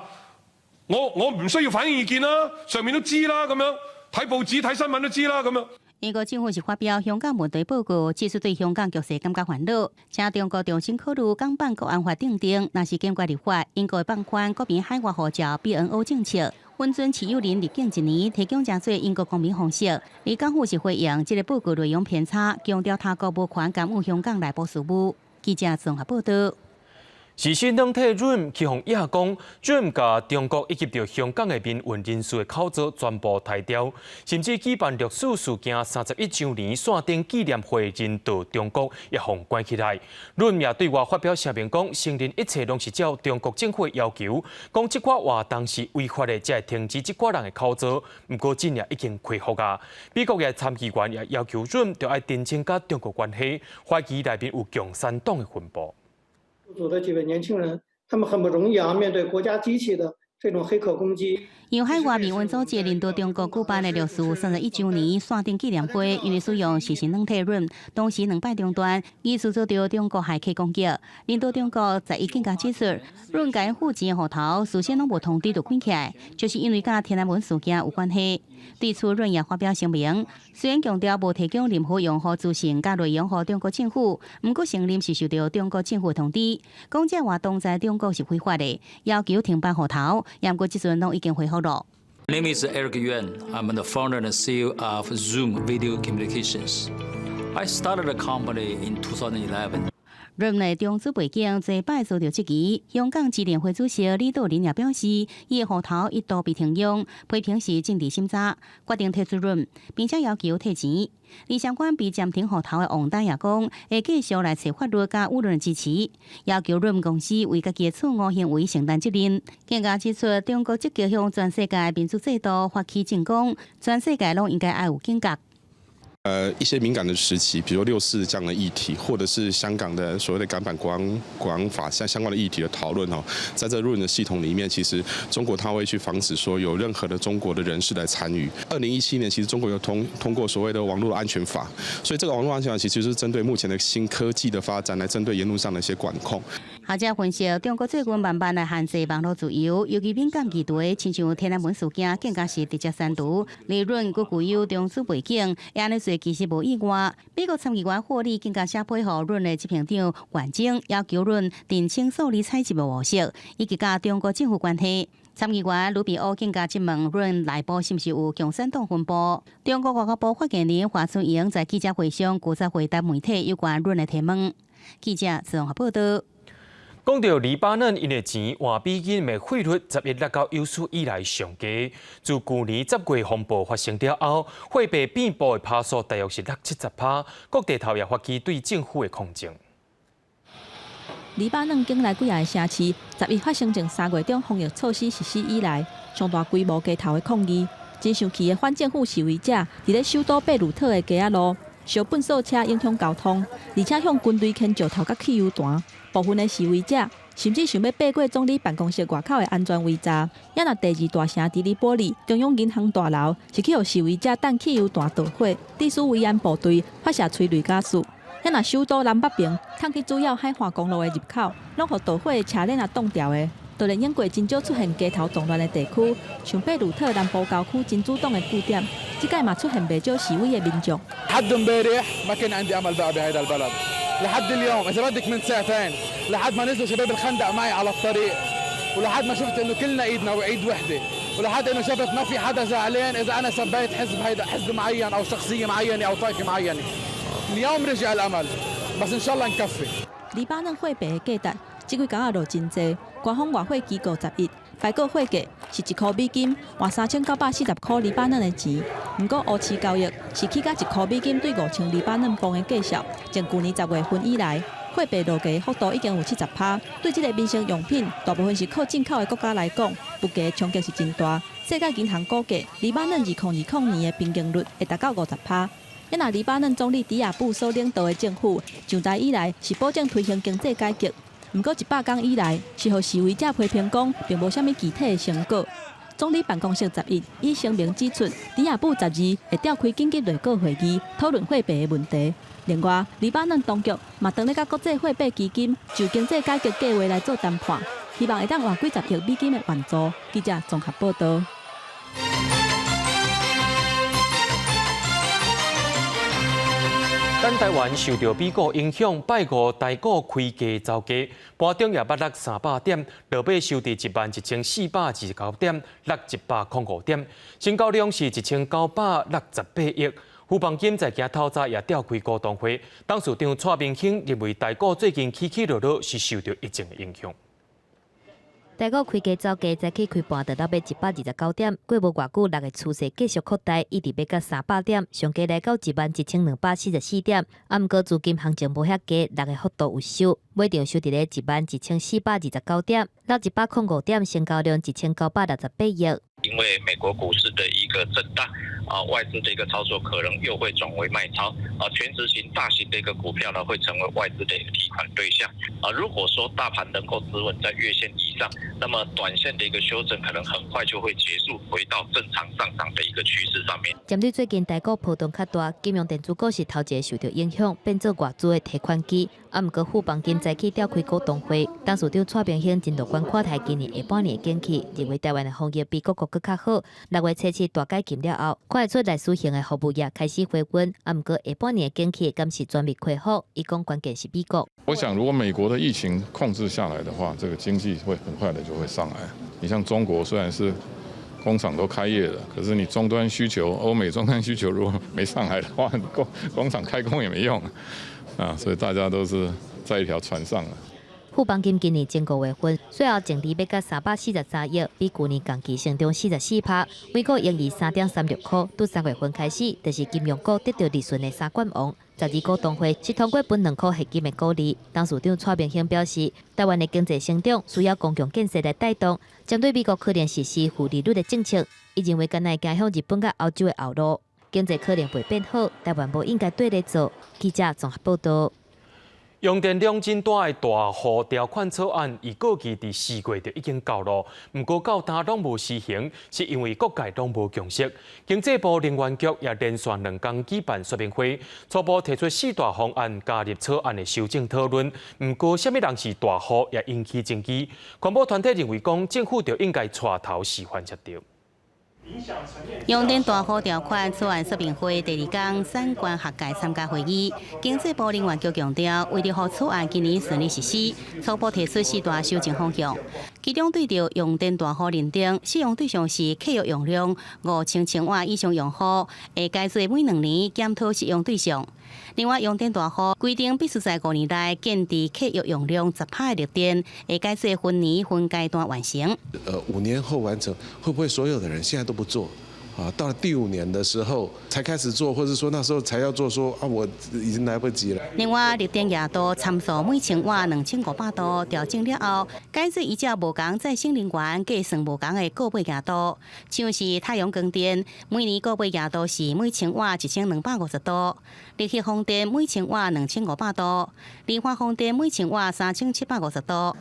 我唔需要反映意見啦，上面都知啦，咁樣睇報紙睇新聞都知啦，咁樣。英國政府是發表香港問題報告，指出對香港局勢感覺煩惱，請中國重新考慮港版國安法訂定，若是經過立法，英國會放寬國民海外護照 BNO 政策，允准持有人入境一年，提供成做英國公民方式。而港府是回應這个報告內容偏差，強調他國無權干預香港內部事務。記者綜合報道。時新軟體 Zoom 去予罷工，Zoom 共中國以及著香港的民運人士的口罩全部刣掉，甚至舉辦六四事件31週年線頂紀念會人到中國也予關起來。Zoom 也對外發表聲明講，承認一切攏是照中國政府的要求，講這寡活動是違法的，才會停止這寡人的口罩。毋過這也已經恢復啊。美國的參議員也要求 Zoom 著愛澄清佮中國關係，懷疑內面有共產黨的分部。組的幾位年輕人，他們很不容易啊，面對國家機器的這種黑客攻擊。由海外民運組織領導中國舉辦的六四31週年線頂紀念會，因為使用視訊軟體 Zoom，當時兩擺中斷，疑似遭著中國駭客攻擊。領導中國11更加指出，Zoom 共付錢的戶頭事先攏無通知就關起來，就是因為佮天安門事件有關係。對此，Zoom 也發表聲明，雖然強調無提供任何用戶資訊佮內容予中國政府，毋過承認是受著中國政府通知，講這活動在中國是非法的，要求停辦戶頭，毋過這陣攏已經恢復囉。 My name is Eric Yuan. I'm the founder and CEO of Zoom Video Communications. I started the company in 2011. Zoom 的中資背景，這擺遭著質疑。香港支聯會主席李道麟也表示，伊的戶頭一度被停用，批評是政治審查，決定退出 Zoom，並且要求退錢。而相關被暫停戶頭的王丹也講，會繼續來揣法律佮輿論支持，要求 Zoom 公司為家己的錯誤行為承擔責任。更加指出，中國積極向全世界民主制度發起進攻，全世界攏應該愛有警覺。一些敏感的時期，比如六四這樣的議題，或者是香港的所謂的港版國安法相關的議題的討論哦，在這 Zoom 的系統裡面，其實中國他會去防止說有任何的中國的人士來參與。2017年，其實中國有通過所謂的網絡安全法，所以這個網絡安全法其實是針對目前的新科技的發展，來針對言論上的一些管控。學者分析，中國最近慢慢來限制網絡自由，尤其敏感議題，親像天安門事件，更加是直接刪除。利潤閣具有中資背景，按呢做其實無意外。美國參議員霍利更加寫批予 Zoom 的執行長袁征，要求 Zoom 澄清數理採集的模式，以及佮中國政府關係。參議員盧比歐更加質問 Zoom 內部是毋是有共產黨分部？中國外交部發言人華春瑩在記者會上拒絕回答媒體有關 Zoom 的提問。記者綜合報道。講到黎巴嫩，𪜶的錢換美金的匯率11落到有史以來上低。自舊年10月風暴發生了後，貨幣變薄的趴數大約是六七十趴，各地頭也發起對政府的抗爭。黎巴嫩境內幾个城市，11發生前3月中防疫措施實施以來，上大規模街頭的抗議。真生氣的反政府示威者，佇咧首都貝魯特的街仔路，燒糞掃車影響交通，而且向軍隊牽石頭佮汽油彈。部分的示威者甚至想欲爬過總理辦公室外口的安全圍柵。也若第二大城的黎波里中央銀行大樓是去予示威者擲汽油彈導火，致使維安部隊發射催淚瓦斯。也若首都南北爿通去主要海岸公路的入口，攏予導火的車鏈仔擋牢的。就連英國真少出現街頭動亂的地區，像貝魯特南部郊區真主黨的據點，這擺嘛出現袂少示威的民眾。 لحد امبارح ما كان عندي امل بقى بهذا البلد لحد اليوم اذا بدك من ساعتين لحد ما نزلوا شباب الخندق معي على الطريق ولحد ما شفت انه كلنا ايدنا وايد وحده ولحد انه شفت ما في حدا زعلان اذا انا سبيت حزب هيدا حزب معين او شخصيه معينه او طائفه معينه اليوم رجع الامل بس ان شاء الله نكفي。 黎巴嫩貨幣的價值這幾工仔落真濟，官方外匯機構11排過匯價是1箍美金換3940箍黎巴嫩的錢。毋過烏市交易是起價1箍美金對5000黎巴嫩磅的價數。從舊年10月份以來，貨幣落價幅度已經有70趴。對這个民生用品，大部分是靠進口的國家來講，物價衝擊是真大。世界銀行估計，黎巴嫩2020年的貧窮率會達到50趴。若黎巴嫩總理迪亞布所領導的政府上台以來，是保證推行經濟改革，毋過100工以來，是予示威者批評講，並無啥物具體的成果。總理辦公室11以聲明指出，迪亞布12會召開緊急內閣會議，討論貨幣的問題。另外，黎巴嫩當局嘛當咧佮國際貨幣基金就經濟改革計劃來做談判，希望會當換幾十億美金的援助。記者綜合報道。咱台灣受著美股影響，拜五台股開低走低，盤中也捌落300點，落尾收佇11,429點，落105點，成交量是1,968億。富邦金在今透早也召開股東會，董事長蔡明興認為台股最近起起落落是受著疫情的影響。台股開低走低，早起開盤就落欲129點，過無偌久，落的趨勢繼續擴大，一直欲到300點，上低來到11,244點。啊，毋過資金行情無遐低，落的幅度有收，尾場收佇咧11,429點，落105點，成交量1,968億。因為美國股市的一個震盪，啊，外資的一個操作可能又會轉為賣超，啊，權值型大型的一個股票呢，會成為外資的一個提款對象，啊，如果說大盤能夠止穩在月線以上，那麼短線的一個修正可能很快就會結束，回到正常上漲的一個趨勢上面。針對最近台股波動較大，金融電子股是頭一个受著影響，變做外資的提款機。啊，毋過富邦金早起召開股東會，董事長蔡明興真樂觀看待今年下半年的景氣，認為台灣的防疫比各國閣較好。6月初7大解禁了後，看會出內需型的服務業開始回溫。啊，毋過下半年的景氣敢是全面恢復？伊講關鍵是美國。我想，如果美國的疫情控制下來的話，這個經濟會很快的就會上來。你像中國雖然是工廠都開業了，可是你終端需求，歐美終端需求如果沒上來的話，工廠開工也沒用啊，所以大家都是在一條船上。富邦金今年前五月份稅後淨利欲到343億，比舊年同期成長44%，每股盈餘3.36塊。對3月份開始，就是金融股得著利潤的三冠王。12股東會是通過分2塊現金的股利。董事長蔡明興表示，台灣的經濟成長需要公共建設來帶動。針對美國可能實施負利率的政策，伊認為敢若會影響日本佮歐洲的後路，經濟可能袂變好，台灣無應該綴咧做。記者綜合報道。用電量真大的大戶條款草案，伊過去佇4月就已經到咯，毋過到今攏無施行，是因為各界攏無共識。經濟部能源局也連續兩工舉辦說明會，初步提出四大方案加入草案的修正討論。毋過，啥物人是大戶也引起爭議。環保團體認為講，政府就應該帶頭示範才對。用電大戶條款草案說明會第二工，產官學界參加會議。經濟部能源局強調，為著予草案今年順利實施，初步提出四大修正方向。其中對著用電大戶認定，適用對象是契約用量5000千瓦以上用戶，會改做每2年檢討適用對象。另外，用電大戶規定必須在5年內建置契約用量10%的綠電，會改做分年分階段完成。5年後完成，會不會所有的人現在都不做？啊，到了第五年的時候才開始做，或者說那時候才要做，說啊，我已經來不及了。另外，綠電額度參數每千瓦2500度調整了後，改做依照無仝再生能源計算無仝的購買額度，像是太陽光電，每年購買額度是每千瓦1250度；綠色風電每千瓦2500度；離岸風電每千瓦3750度。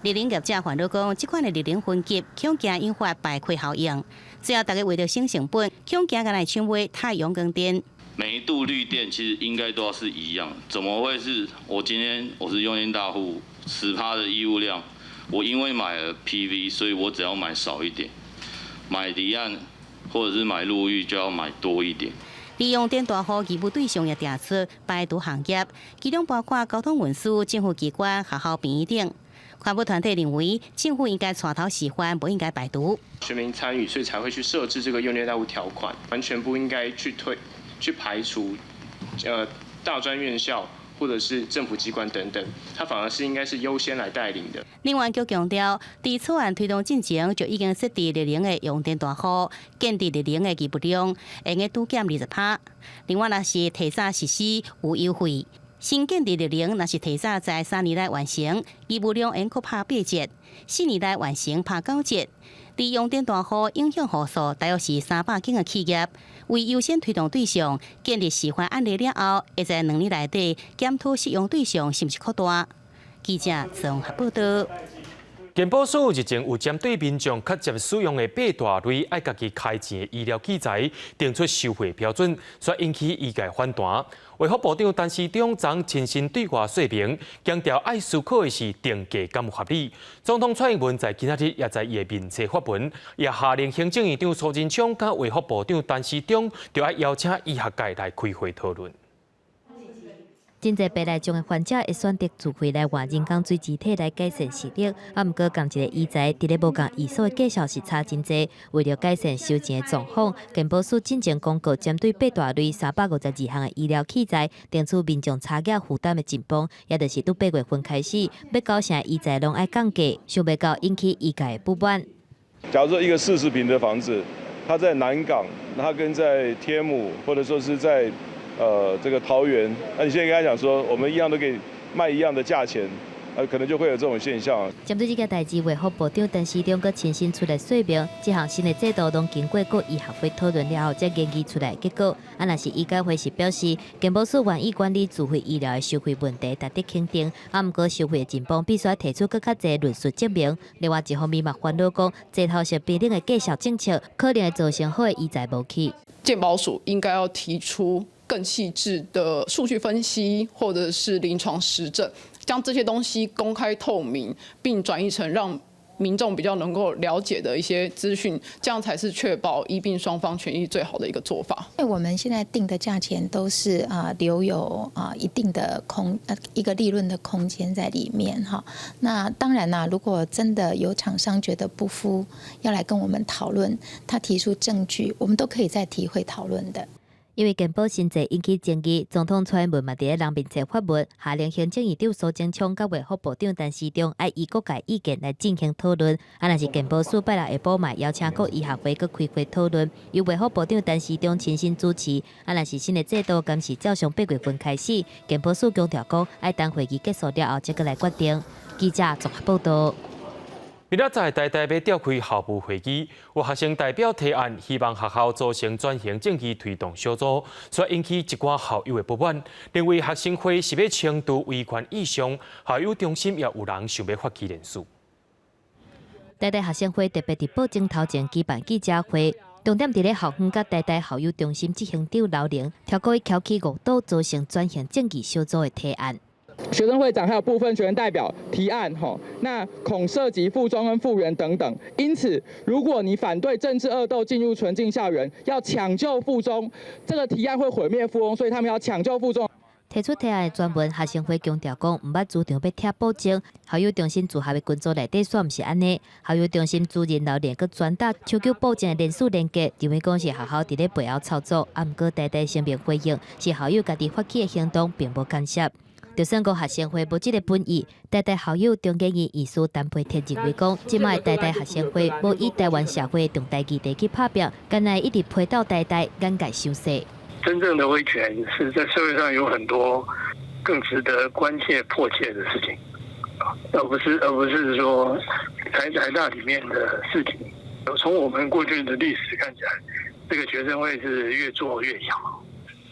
綠能業者煩惱講，這款的綠能分級恐驚引發排氣效應。最後，大家為著省成本，恐驚來搶買太陽光電。每一度綠電其實應該都要是一樣，怎麼會是我今天我是用電大戶10%的義務量，我因為買了 PV，所以我只要買少一點，買離岸或者是買陸域就要買多一點。利用電大戶義務對象也定出排除行業，其中包括交通運輸、政府機關、學校、病院等。環保團體認為，政府應該帶頭示範，不應該排除。全民參與，所以才會去設置這個用電大戶條款，完全不應該去推、去排除，大專院校或者是政府機關等等，它反而是應該是優先來帶領的。能源局強調，佇草案推動進前，就已經設置綠能的用電大戶，建置綠能的義務量，會用拄減20%。另外，若是提早實施有優惠。新建置綠能，若是提早在3年內完成，義務量會閣拍8折；4年內完成拍9折。佇用電大戶影響戶數大約是300間的企業，為優先推動對象，建立示範案例了後，會在2年內底檢討適用對象是毋是擴大。記者綜合報道。健保署日前有針對民眾較捷使用的八大類愛家己開錢的醫療器材，定出收費標準，煞引起醫界反彈。衛福部長陳時中昨親身對外說明，強調愛思考的是定價敢有合理。總統蔡英文在今仔日也在伊的面冊發文，也下令行政院長蘇貞昌佮衛福部長陳時中，著愛邀請醫學界來開會討論。真濟白內障的患者會選擇自費來換人工水晶體來改善視力，啊，毋過仝一个醫材，佇咧無仝醫所的價數是差真濟。為著改善收錢的狀況，健保署進前公告針對八大類352項的醫療器材，定出民眾差額負擔的進步，也就是對8月份開始，欲九成醫材攏愛降價，想袂到引起醫界的不滿。假如說一個40坪的房子，它在南港，它跟在天母，或者說是在這個桃園，那你現在跟他講說，我們一樣都可以賣一樣的價錢，可能就會有這種現象。針對這個代誌，衛福部長陳時中閣親身出來說明，這項新的制度攏經過各醫學會討論了後，才研擬出來結果。啊，若是醫界會是表示，健保署願意管理自費醫療的收費問題，值得肯定。啊，毋過收費的進步必須提出閣較濟論述證明。另外一方面嘛，煩惱講，齊頭式平等的價數政策，可能會造成好的醫材無去。健保署應該要提出更細緻的數據分析，或者是臨床實證，將這些東西公開透明，並轉譯成讓民眾比較能夠了解的一些資訊，這樣才是確保醫病雙方權益最好的一個做法。因為我們現在定的價錢都是留有一定的一個利潤的空間在裡面哈。那當然啦，如果真的有廠商覺得不敷，要來跟我們討論，他提出證據，我們都可以再提會討論的。因為健保新制引起爭議，總統蔡英文嘛佇咧人面冊發文，下令行政院長蘇貞昌佮衛福部長陳時中愛依各界意見來進行討論。啊，若是健保署拜六下晡嘛邀請各醫學會閣開會討論，由衛福部長陳時中親身主持。啊，若是新的制度，敢是照常8月份開始，健保署強調講，愛等會議結束了後，才閣來決定。記者綜合報道。明仔載台大欲召開校務會議，有學生代表提案，希望學校組成轉型正義推動小組，煞引起一寡校友的不滿，認為學生會是欲清除維權意向，校友中心也有人想欲發起連署。台大學生會特別佇報章頭前舉辦記者會，重點佇咧校方佮台大校友中心執行長劉玲，透過翹起誤導組成轉型正義小組的提案。學生會長還有部分學生代表提案，吼，那恐涉及附中跟附元等等，因此，如果你反對政治惡鬥進入純淨校園，要搶救附中，這個提案會毀滅附中，所以他們要搶救附中。提出提案的專文學生會強調講，毋捌主張欲拆補正，校友中心組合的群組內底煞毋是按呢。校友中心主任劉連閣轉達搶救補正的連署連結，認為講是學校佇咧背後操作，啊，毋過台大聲明回應是校友家己發起的行動，並無干涉。就算講學生會無這个本意，台大校友中研院院士陳培哲認為講，這擺台大學生會無以台灣社會重大議題去拍拚，敢若一直批鬥台大，眼界傷細。真正的威權是在社會上有很多更值得關切、迫切的事情，而不是說台大裡面的事情。從我們過去的歷史看起來，這個學生會是越做越小。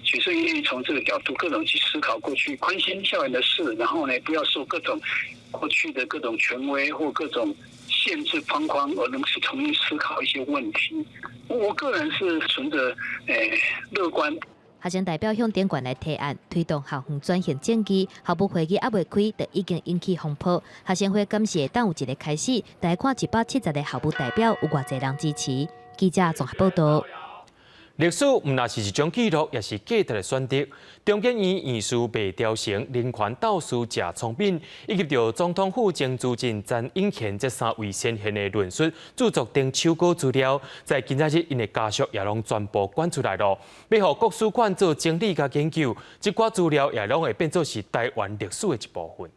學生願意從這個角度各種去思考過去關心校園的事，然後呢，不要受各種過去的各種權威或各種限制框框，而能去重新思考一些問題。我個人是存著樂觀。學生代表向長官來提案，推動校園轉型正義。校務會議猶未開，就已經引起風波。學生會感謝當有一個開始，來看170個校務代表有偌濟人支持。記者綜合報道。歷史毋但是一種記錄，也是價值的選擇。中研院院士麥調成、人權鬥士謝聰敏，以及著總統府前資審陳永賢這三位先賢的論述、著作等手稿資料，在今仔日𪜶的家屬也攏全部捐出來囉，欲予國史館做整理佮研究，這寡資料也攏會變做是台灣歷史的一部分。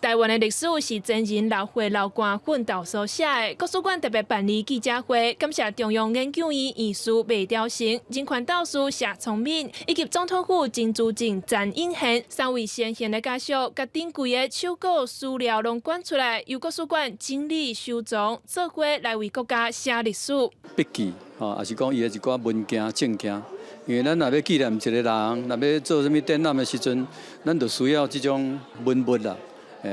台灣的歷史是前人流血流汗奮鬥所寫的。國史館特別辦理記者會，感謝中央研究院院士麥兆成、人權鬥士謝聰敏以及總統府前資政陳永賢三位先賢的家屬，共珍貴的手稿資料攏捐出來，由國史館整理收藏，做伙來為國家寫歷史。筆記吼，抑是講伊的一寡文件證件，因為咱若欲紀念一個人，若欲做啥物展覽的時陣，咱就需要這種文物啦。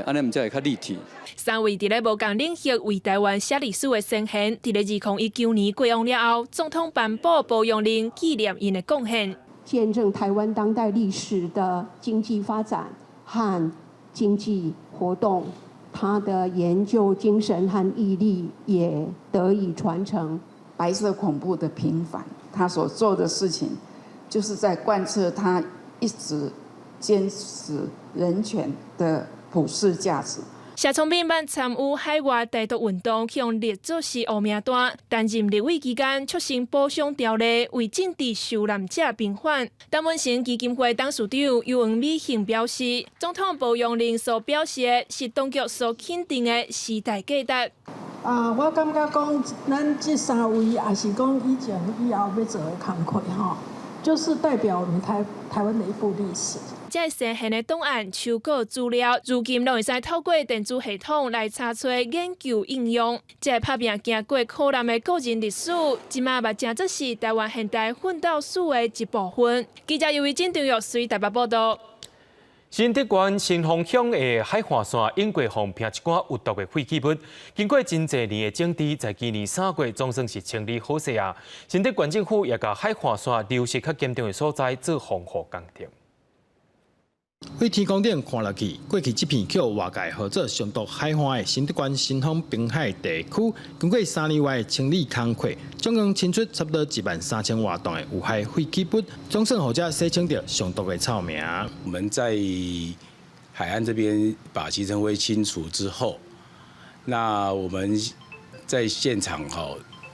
按呢毋才會較立體。三位佇咧無仝領域為台灣寫歷史的先賢，佇咧2019年過往了後，總統頒布褒揚令紀念𪜶的貢獻。見證台灣當代歷史的經濟發展和經濟活動，他的研究精神和毅力也得以傳承。白色恐怖的平反，他所做的事情，就是在貫徹他一直堅持人權的普世價值。謝聰敏捌參與海外台獨運動，予人列做是烏名單。擔任立委期間，促成保傷條例，為政治受難者平反。陳文成基金會董事長游黃美杏表示，總統褒揚令所表示的是當局所肯定的時代價值。啊，我感覺講，咱這三位也是講以前以後欲做的工課吼，就是代表我們台灣的一部歷史。這先賢的檔案、手稿資料，如今攏會使透過電子系統來查揣、研究、應用。這個打拚行過苦難的個人歷史，這馬嘛成做是台灣現代奮鬥史的一部分。記者尤維真、張玉水台北報道。新竹縣新豐鄉的海岸線湧過予噴一寡有毒的廢棄物，經過真濟年的整治，在今年3月總算是清理好勢啊！新竹縣政府也共海岸線流失較嚴重的所在做防護工程。對天空頂看落去，過去這片予外界號做上毒海岸的新竹縣新豐濱海地區，經過3年外的清理工課，總共清出差不多1萬3千外噸的有害廢棄物，總算予遮洗清著上毒的臭名。我們在海岸這邊把集塵灰清除之後，那我們在現場哈，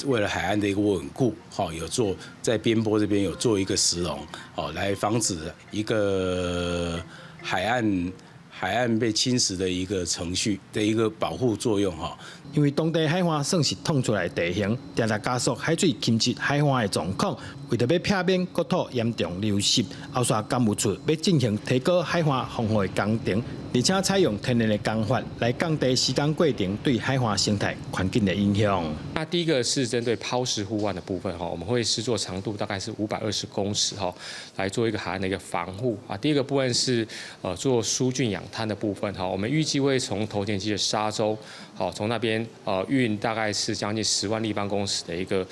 為了海岸的一個穩固，哈，有做在邊坡這邊有做一個石籠，哦，來防止一個海岸被侵蝕的一個程序的一個保護作用哈。因為當地海岸算是湍出來的地形，定定加速海水侵蝕海岸的狀況。為著欲避免國土嚴重流失，後續干務處欲進行提高海岸防護的工程，而且採用天然的工法來降低施工過程對海岸生態環境的影響。那第一個是針對拋石護岸的部分哈，我們會施作長度大概是520公尺哈，來做一個海岸的一個防護啊。第二個部分是做疏浚養灘的部分哈，我們預計會從頭前溪的沙洲，好從那邊運大概是將近10萬立方公尺的一個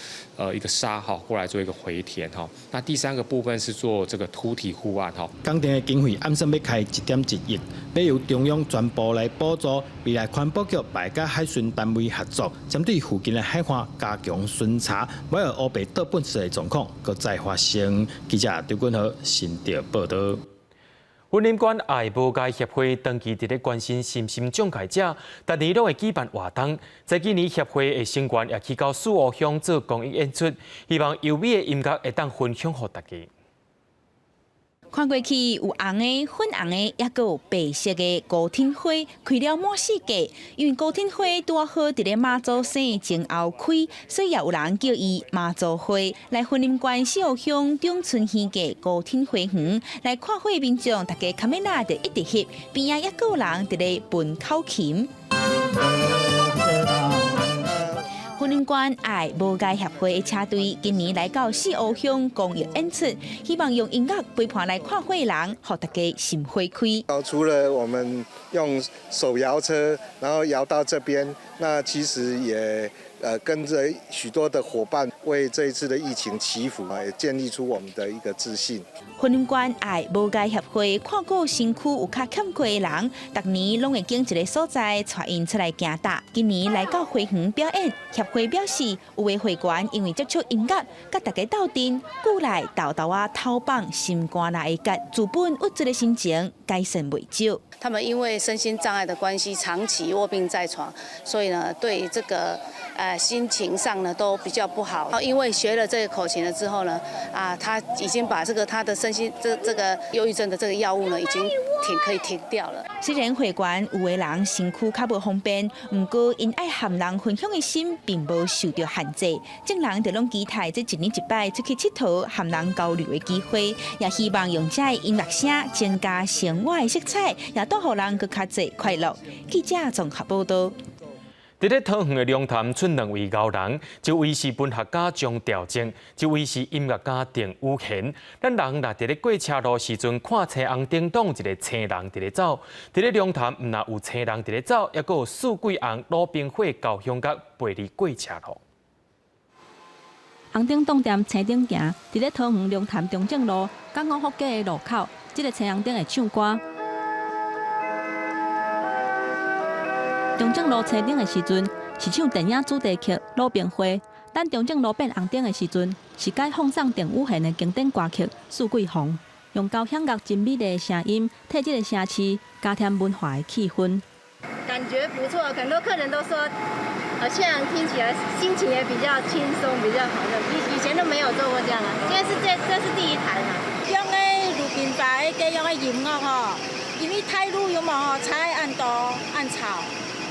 沙哈過來做一個回填哈。那第三個部分是做這個凸體護岸哈。工程的經費按算欲開1.1億，欲由中央全部來補助。未來環保局會佮海巡單位合作，針對附近的海岸加強巡查，莫予烏白倒糞埽的狀況閣再發生。記者張君豪新竹報道。雲林縣愛無礙協會長期佇咧關心身心障礙者，逐年攏會舉辦活動。在今年協會的成員也去到四湖鄉做公益演出，希望優美的音樂會當分享予大家。看過去有紅的、粉紅的，抑閣有白色的孤挺花，開了滿四界。因為孤挺花拄好佇咧媽祖生前後開，所以也有人叫伊媽祖花。來雲林縣四湖鄉長春園的孤挺花園來看花民眾，大家卡米拉就一直翕，邊仔抑閣有人佇咧彈口琴。雲林縣愛無礙協會的車隊今年來到四湖鄉公益演出，希望用音樂陪伴來看花的人，予大家心花開。除了我們用手搖車，然後搖到這邊，那其實也跟着許多的夥伴為這一次的疫情祈福，也建立出我們的一個自信。雲林縣愛無礙協會看顧身軀有較欠缺的人，逐年攏會揀一個所在帶𪜶出來行踏。今年來到花園表演，協會表示有的會員因為接觸音樂，佮大家鬥陣，鼓勵沓沓仔透放心肝內的結，自本鬱卒的心情改善袂少。他們因為身心障礙的關係，長期臥病在床，所以呢，對這個心情上呢都比較不好。因為學了這個口琴了之後呢，啊，他已經把這個他的身心這個憂鬱症的這個藥物呢，已經停可以停掉了。雖然會館有的人身軀較無方便，毋過𪜶愛和人分享的心並無受著限制。眾人就攏期待這一年一擺出去𨑨迌和人交流的機會，也希望用這音樂聲增加生活的色彩，也帶予人閣較濟快樂。記者綜合報道。佇咧桃園的龍潭出兩位高人，一位是文學家張調正，一位是音樂家鄧宇賢。咱人若佇咧過車路時陣，看青紅燈擋一个青人佇咧走。佇咧龍潭，毋若有青人佇咧走，猶閣有四季紅魯冰花交響樂陪你過車路。紅燈擋踮青頂行，佇咧桃園龍潭中正路佮五福街的路口，這个青紅燈會唱歌。中正路青燈的時陣，是唱電影主題曲《魯冰花》；等中正路變紅燈的時陣，是改放送鄧宇賢的經典歌曲《四季紅》，用交響樂真美麗的聲音，替這个城市加添文化的氣氛。感覺不錯，很多客人都說，好像聽起來心情也比較輕鬆，比較好。以前都沒有做過這樣啊，現在是這是第一台嘛。用的魯冰花，加用的音樂吼，因為泰魯有無吼，菜按多按炒。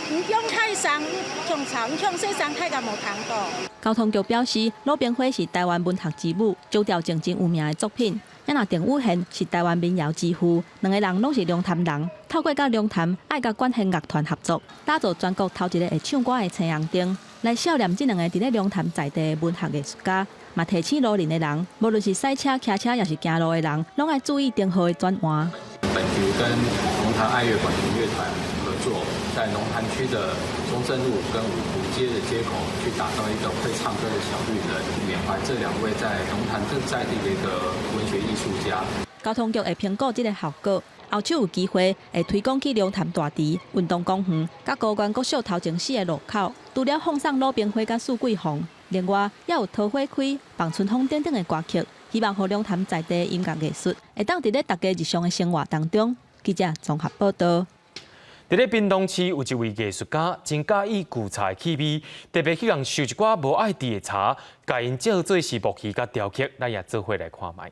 毋用太生強炒，毋用細生太個無糖多。交通局表示，魯冰花是台灣文學之母張調正真有名的作品。啊，若鄧宇賢是台灣民謠之父，兩个人攏是龍潭人，透過佮龍潭愛樂管弦樂團合作，打造全國頭一个會唱歌的青紅燈，來笑念這兩个佇咧龍潭在地的文學藝術家。嘛提醒路人的人，無論是駛車、騎車，抑是行路的人，攏愛注意燈號的轉換。本局跟龍潭愛樂管弦樂團合作，在龍潭區的中正路跟五福街的街口，去打造一個會唱歌的小綠人，緬懷這兩位在龍潭鎮在地的一個文學藝術家。交通局會評估這个效果，後續有機會會推廣去龍潭大池、運動公園、佮高原國小頭前四个路口。除了放送魯冰花佮四季紅，另外也有桃花開、望春風等等的歌曲，希望予龍潭在地音樂藝術會當佇咧大家日常的生活當中。記者綜合報道。佇咧屏東市有一位藝術家，真佮意舊茶的氣味，特別去共收一寡無愛滴的茶，共𪜶做做是木魚佮雕刻，咱也做伙來看覓。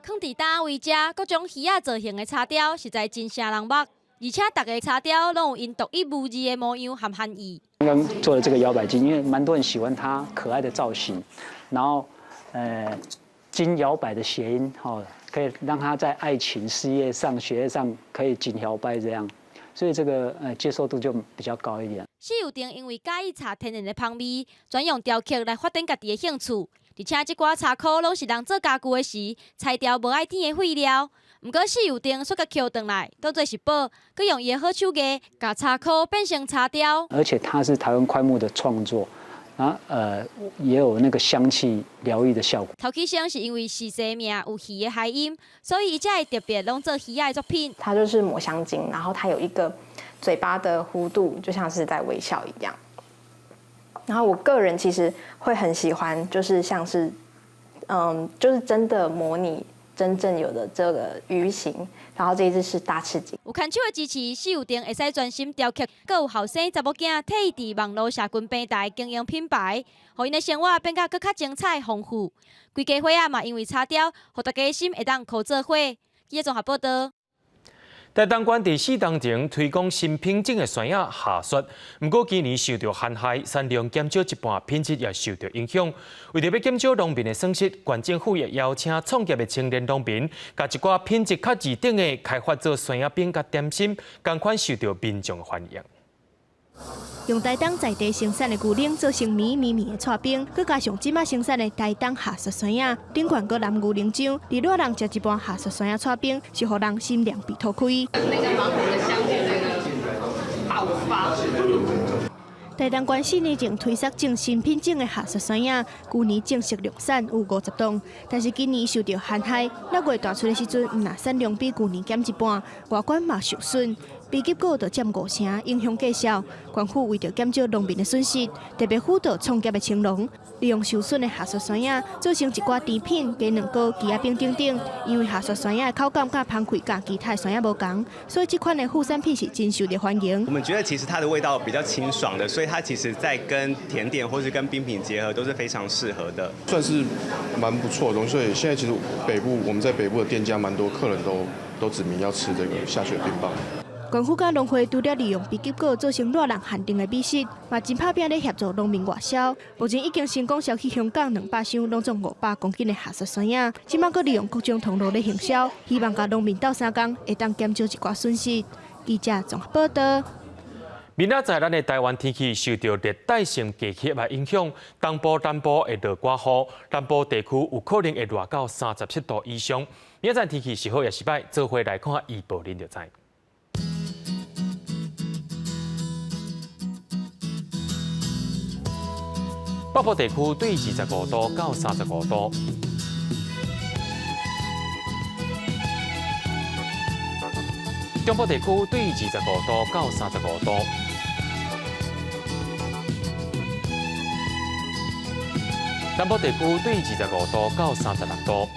囥佇佗位遮各種魚仔造型的茶雕，實在真翕人目，而且逐个茶雕攏有𪜶獨一無二的模樣和含義。剛剛做的這個搖擺金，因為蠻多人喜歡它可愛的造型，然後，金搖擺的諧音，可以讓他在愛情、事業上、學業上可以金搖擺這樣，所以這個接受度就比較高一點。施有定因為佮意茶天然的芳味，專用雕刻來發展家己的興趣，而且這寡茶箍攏是人做家具的時裁掉無愛甜的廢料。毋過施有定煞閣抾轉來，當做是寶，閣用伊的好手藝，共茶箍變成茶雕。而且它是台灣檜木的創作。啊，也有那個香氣療癒的效果。頭起先是因為是生命有魚的諧音，所以伊才會特別攏做魚仔的作品。它就是抹香鯨，然後它有一個嘴巴的弧度，就像是在微笑一樣。然後我個人其實會很喜歡，就是像是，就是真的模擬真正有的這個魚形。然後這一隻是大翅鯨。有牽手的支持，施有定會使專心雕刻。閣有後生查某囝替伊佇網路社群平台經營品牌，予𪜶的生活變甲閣較精彩豐富。規家伙仔嘛，因為茶雕，予大家心會當抱做伙。記者綜合報道。台東縣佇四冬前推廣新品種的山野夏雪，毋過今年受著旱害，產量減少一半，品質也受著影響。為著欲減少農民的損失，縣政府也邀請創業的青年農民，共一寡品質較二等的開發做山野餅佮點心，仝款受著民眾的歡迎。用台東在地生產的牛奶做成綿綿綿的剉冰，閣加上這馬生產的台東夏雪山仔，頂懸閣藍牛奶漿，佇熱人食一半夏雪山仔剉冰，是予人心涼鼻吐開。那個芒果的香氣，那個爆發。台東縣4年前推捒種新品種的夏雪山仔，舊年正式量產有50噸，但是今年受著旱害，6月大出的時陣，毋但產量比舊年減一半，外觀嘛受損。枇杷膏就佔五成，影響價銷。縣府為著減少農民的損失，特別輔導創業的青農，利用受損的夏雪山仔做成一寡甜品、雞卵糕、枝仔餅等等。因為夏雪山仔的口感佮芳氣佮其他的山仔無仝，所以這款的副產品是真受著歡迎。我們覺得其實它的味道比較清爽的，所以它其實在跟甜點或是跟冰品結合都是非常適合的。算是蠻不錯的東西，所以現在其實北部我們在北部的店家蠻多客人都指明要吃這個下雪冰棒。縣府佮農會除了利用枇杷膏做成熱人限定的美食，嘛真拍拚咧協助農民外銷。目前已經成功銷去香港200箱，攏總500公斤的夏雪山仔。這擺閣利用各種通路咧行銷，希望佮農民鬥相共，會當減少一寡損失。記者綜合報道。明仔載咱的台灣天氣受著熱帶性低氣壓的影響，東部、南部會落寡雨，南部地區有可能會熱到37度以上。明仔載天氣是好抑是䆀，做伙來看預報，恁就知。北部地區對25度到35度，中部地區對25度到35度，南部地區對25度到36度，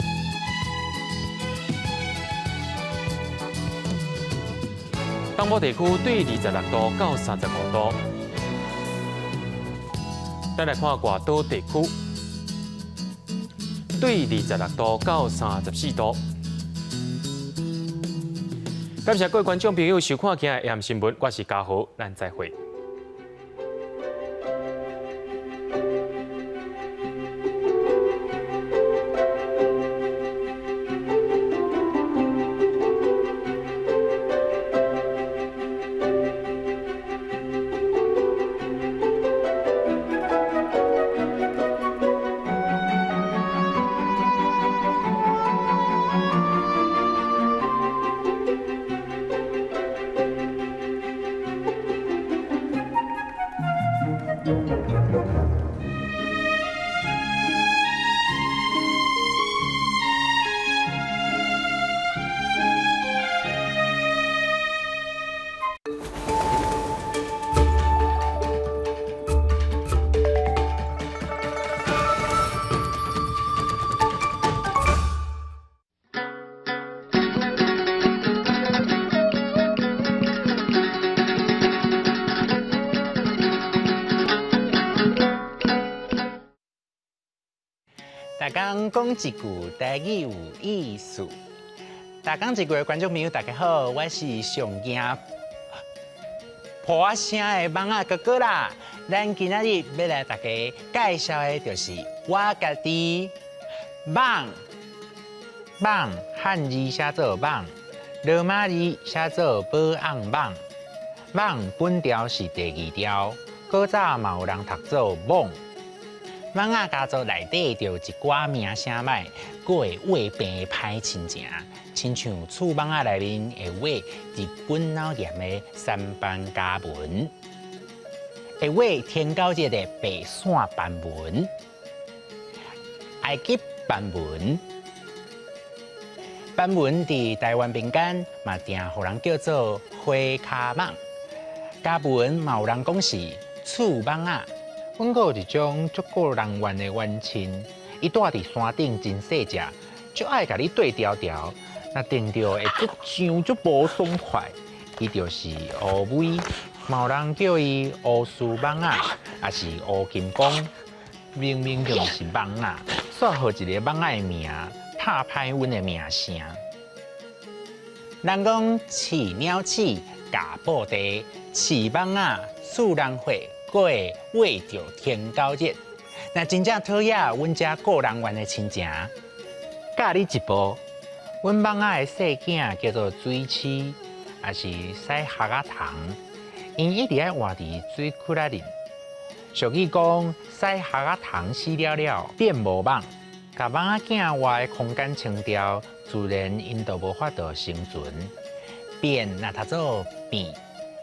東部地區對26度到35度。咱來看外島地區，對26度到34度。感謝各位觀眾朋友收看今日的新聞，我是嘉豪，咱再會。逐工講一句台語有意思。逐工一句的觀眾朋友，大家好，我是上驚破聲的蠓仔哥哥啦。咱今仔日欲來大家介紹的，就是我家己蠓。蠓漢字寫做蠓，羅馬字寫做保翁蠓。蠓本調是第二調，古早嘛有人讀做蠓。蠓仔家族內底就有一寡名聲䆀，閣會畫病的歹親情，親像刺蠓仔內面會畫日本腦炎的三斑家紋，會畫天狗節的白線斑紋，埃及斑紋。斑紋佇台灣民間嘛，定予人叫做花跤蠓。家紋嘛有人講是刺蠓仔。阮閣有一種足顧人怨的冤親，伊蹛佇山頂真細隻，足愛共你對調調，若定著會足癢足無爽快。伊就是烏龜，嘛有人叫伊烏鬚蠓仔，抑是烏金剛，明明就毋是蠓仔，煞予一個蠓仔的名，拍歹阮的名聲。人講飼鳥鼠，咬布袋，飼蠓仔，刺人血。閣會畫著天狗日，若真正討厭阮遮顧人怨的親情，教你一步，阮蠓仔的細囝叫做水鼠，抑是屎礐仔蟲，𪜶一直愛活佇水窟仔裡。俗語講，屎礐仔蟲死了了變無蠓，共蠓仔囝活的空間清掉，自然𪜶就無法度生存。變若讀做變，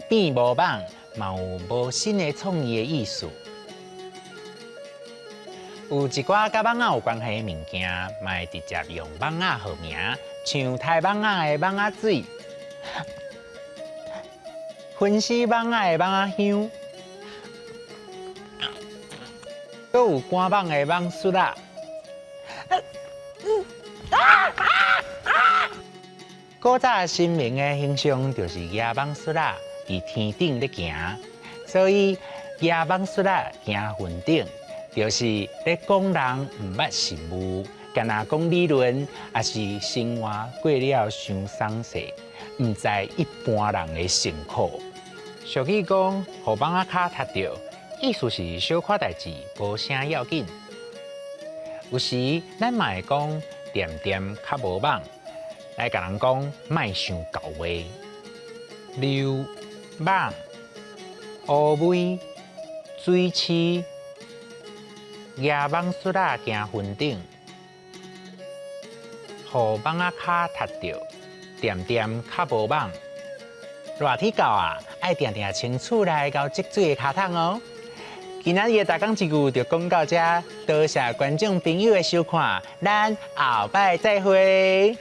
變無蠓。嘛有無新的創意的意思。有一寡佮蠓仔有關係的物件，嘛會直接用蠓仔號名，像刣蠓仔的蠓仔水，熏死蠓仔的蠓仔香，阁有赶蠓的蠓術仔。古早神明的形象就是騎蠓術仔佇天頂咧行，所以騎蠓術仔行雲頂，就是咧講人毋捌實務，干焦講理論，抑是生活過了傷鬆勢，毋知一般人的辛苦。俗語講，予蠓仔跤踢著，意思是小可代誌，無啥要緊。有時咱嘛會講恬恬較無蠓，來共人講莫傷厚話。溜蠓、烏龜、水鼠、騎蠓術仔行雲頂，予蠓仔跤踢著，恬恬較無蠓。熱天到啊，愛定定清厝內𠢕積水的跤桶哦。今仔日的逐工一句就講到這，多謝觀眾朋友的收看，咱後擺再會。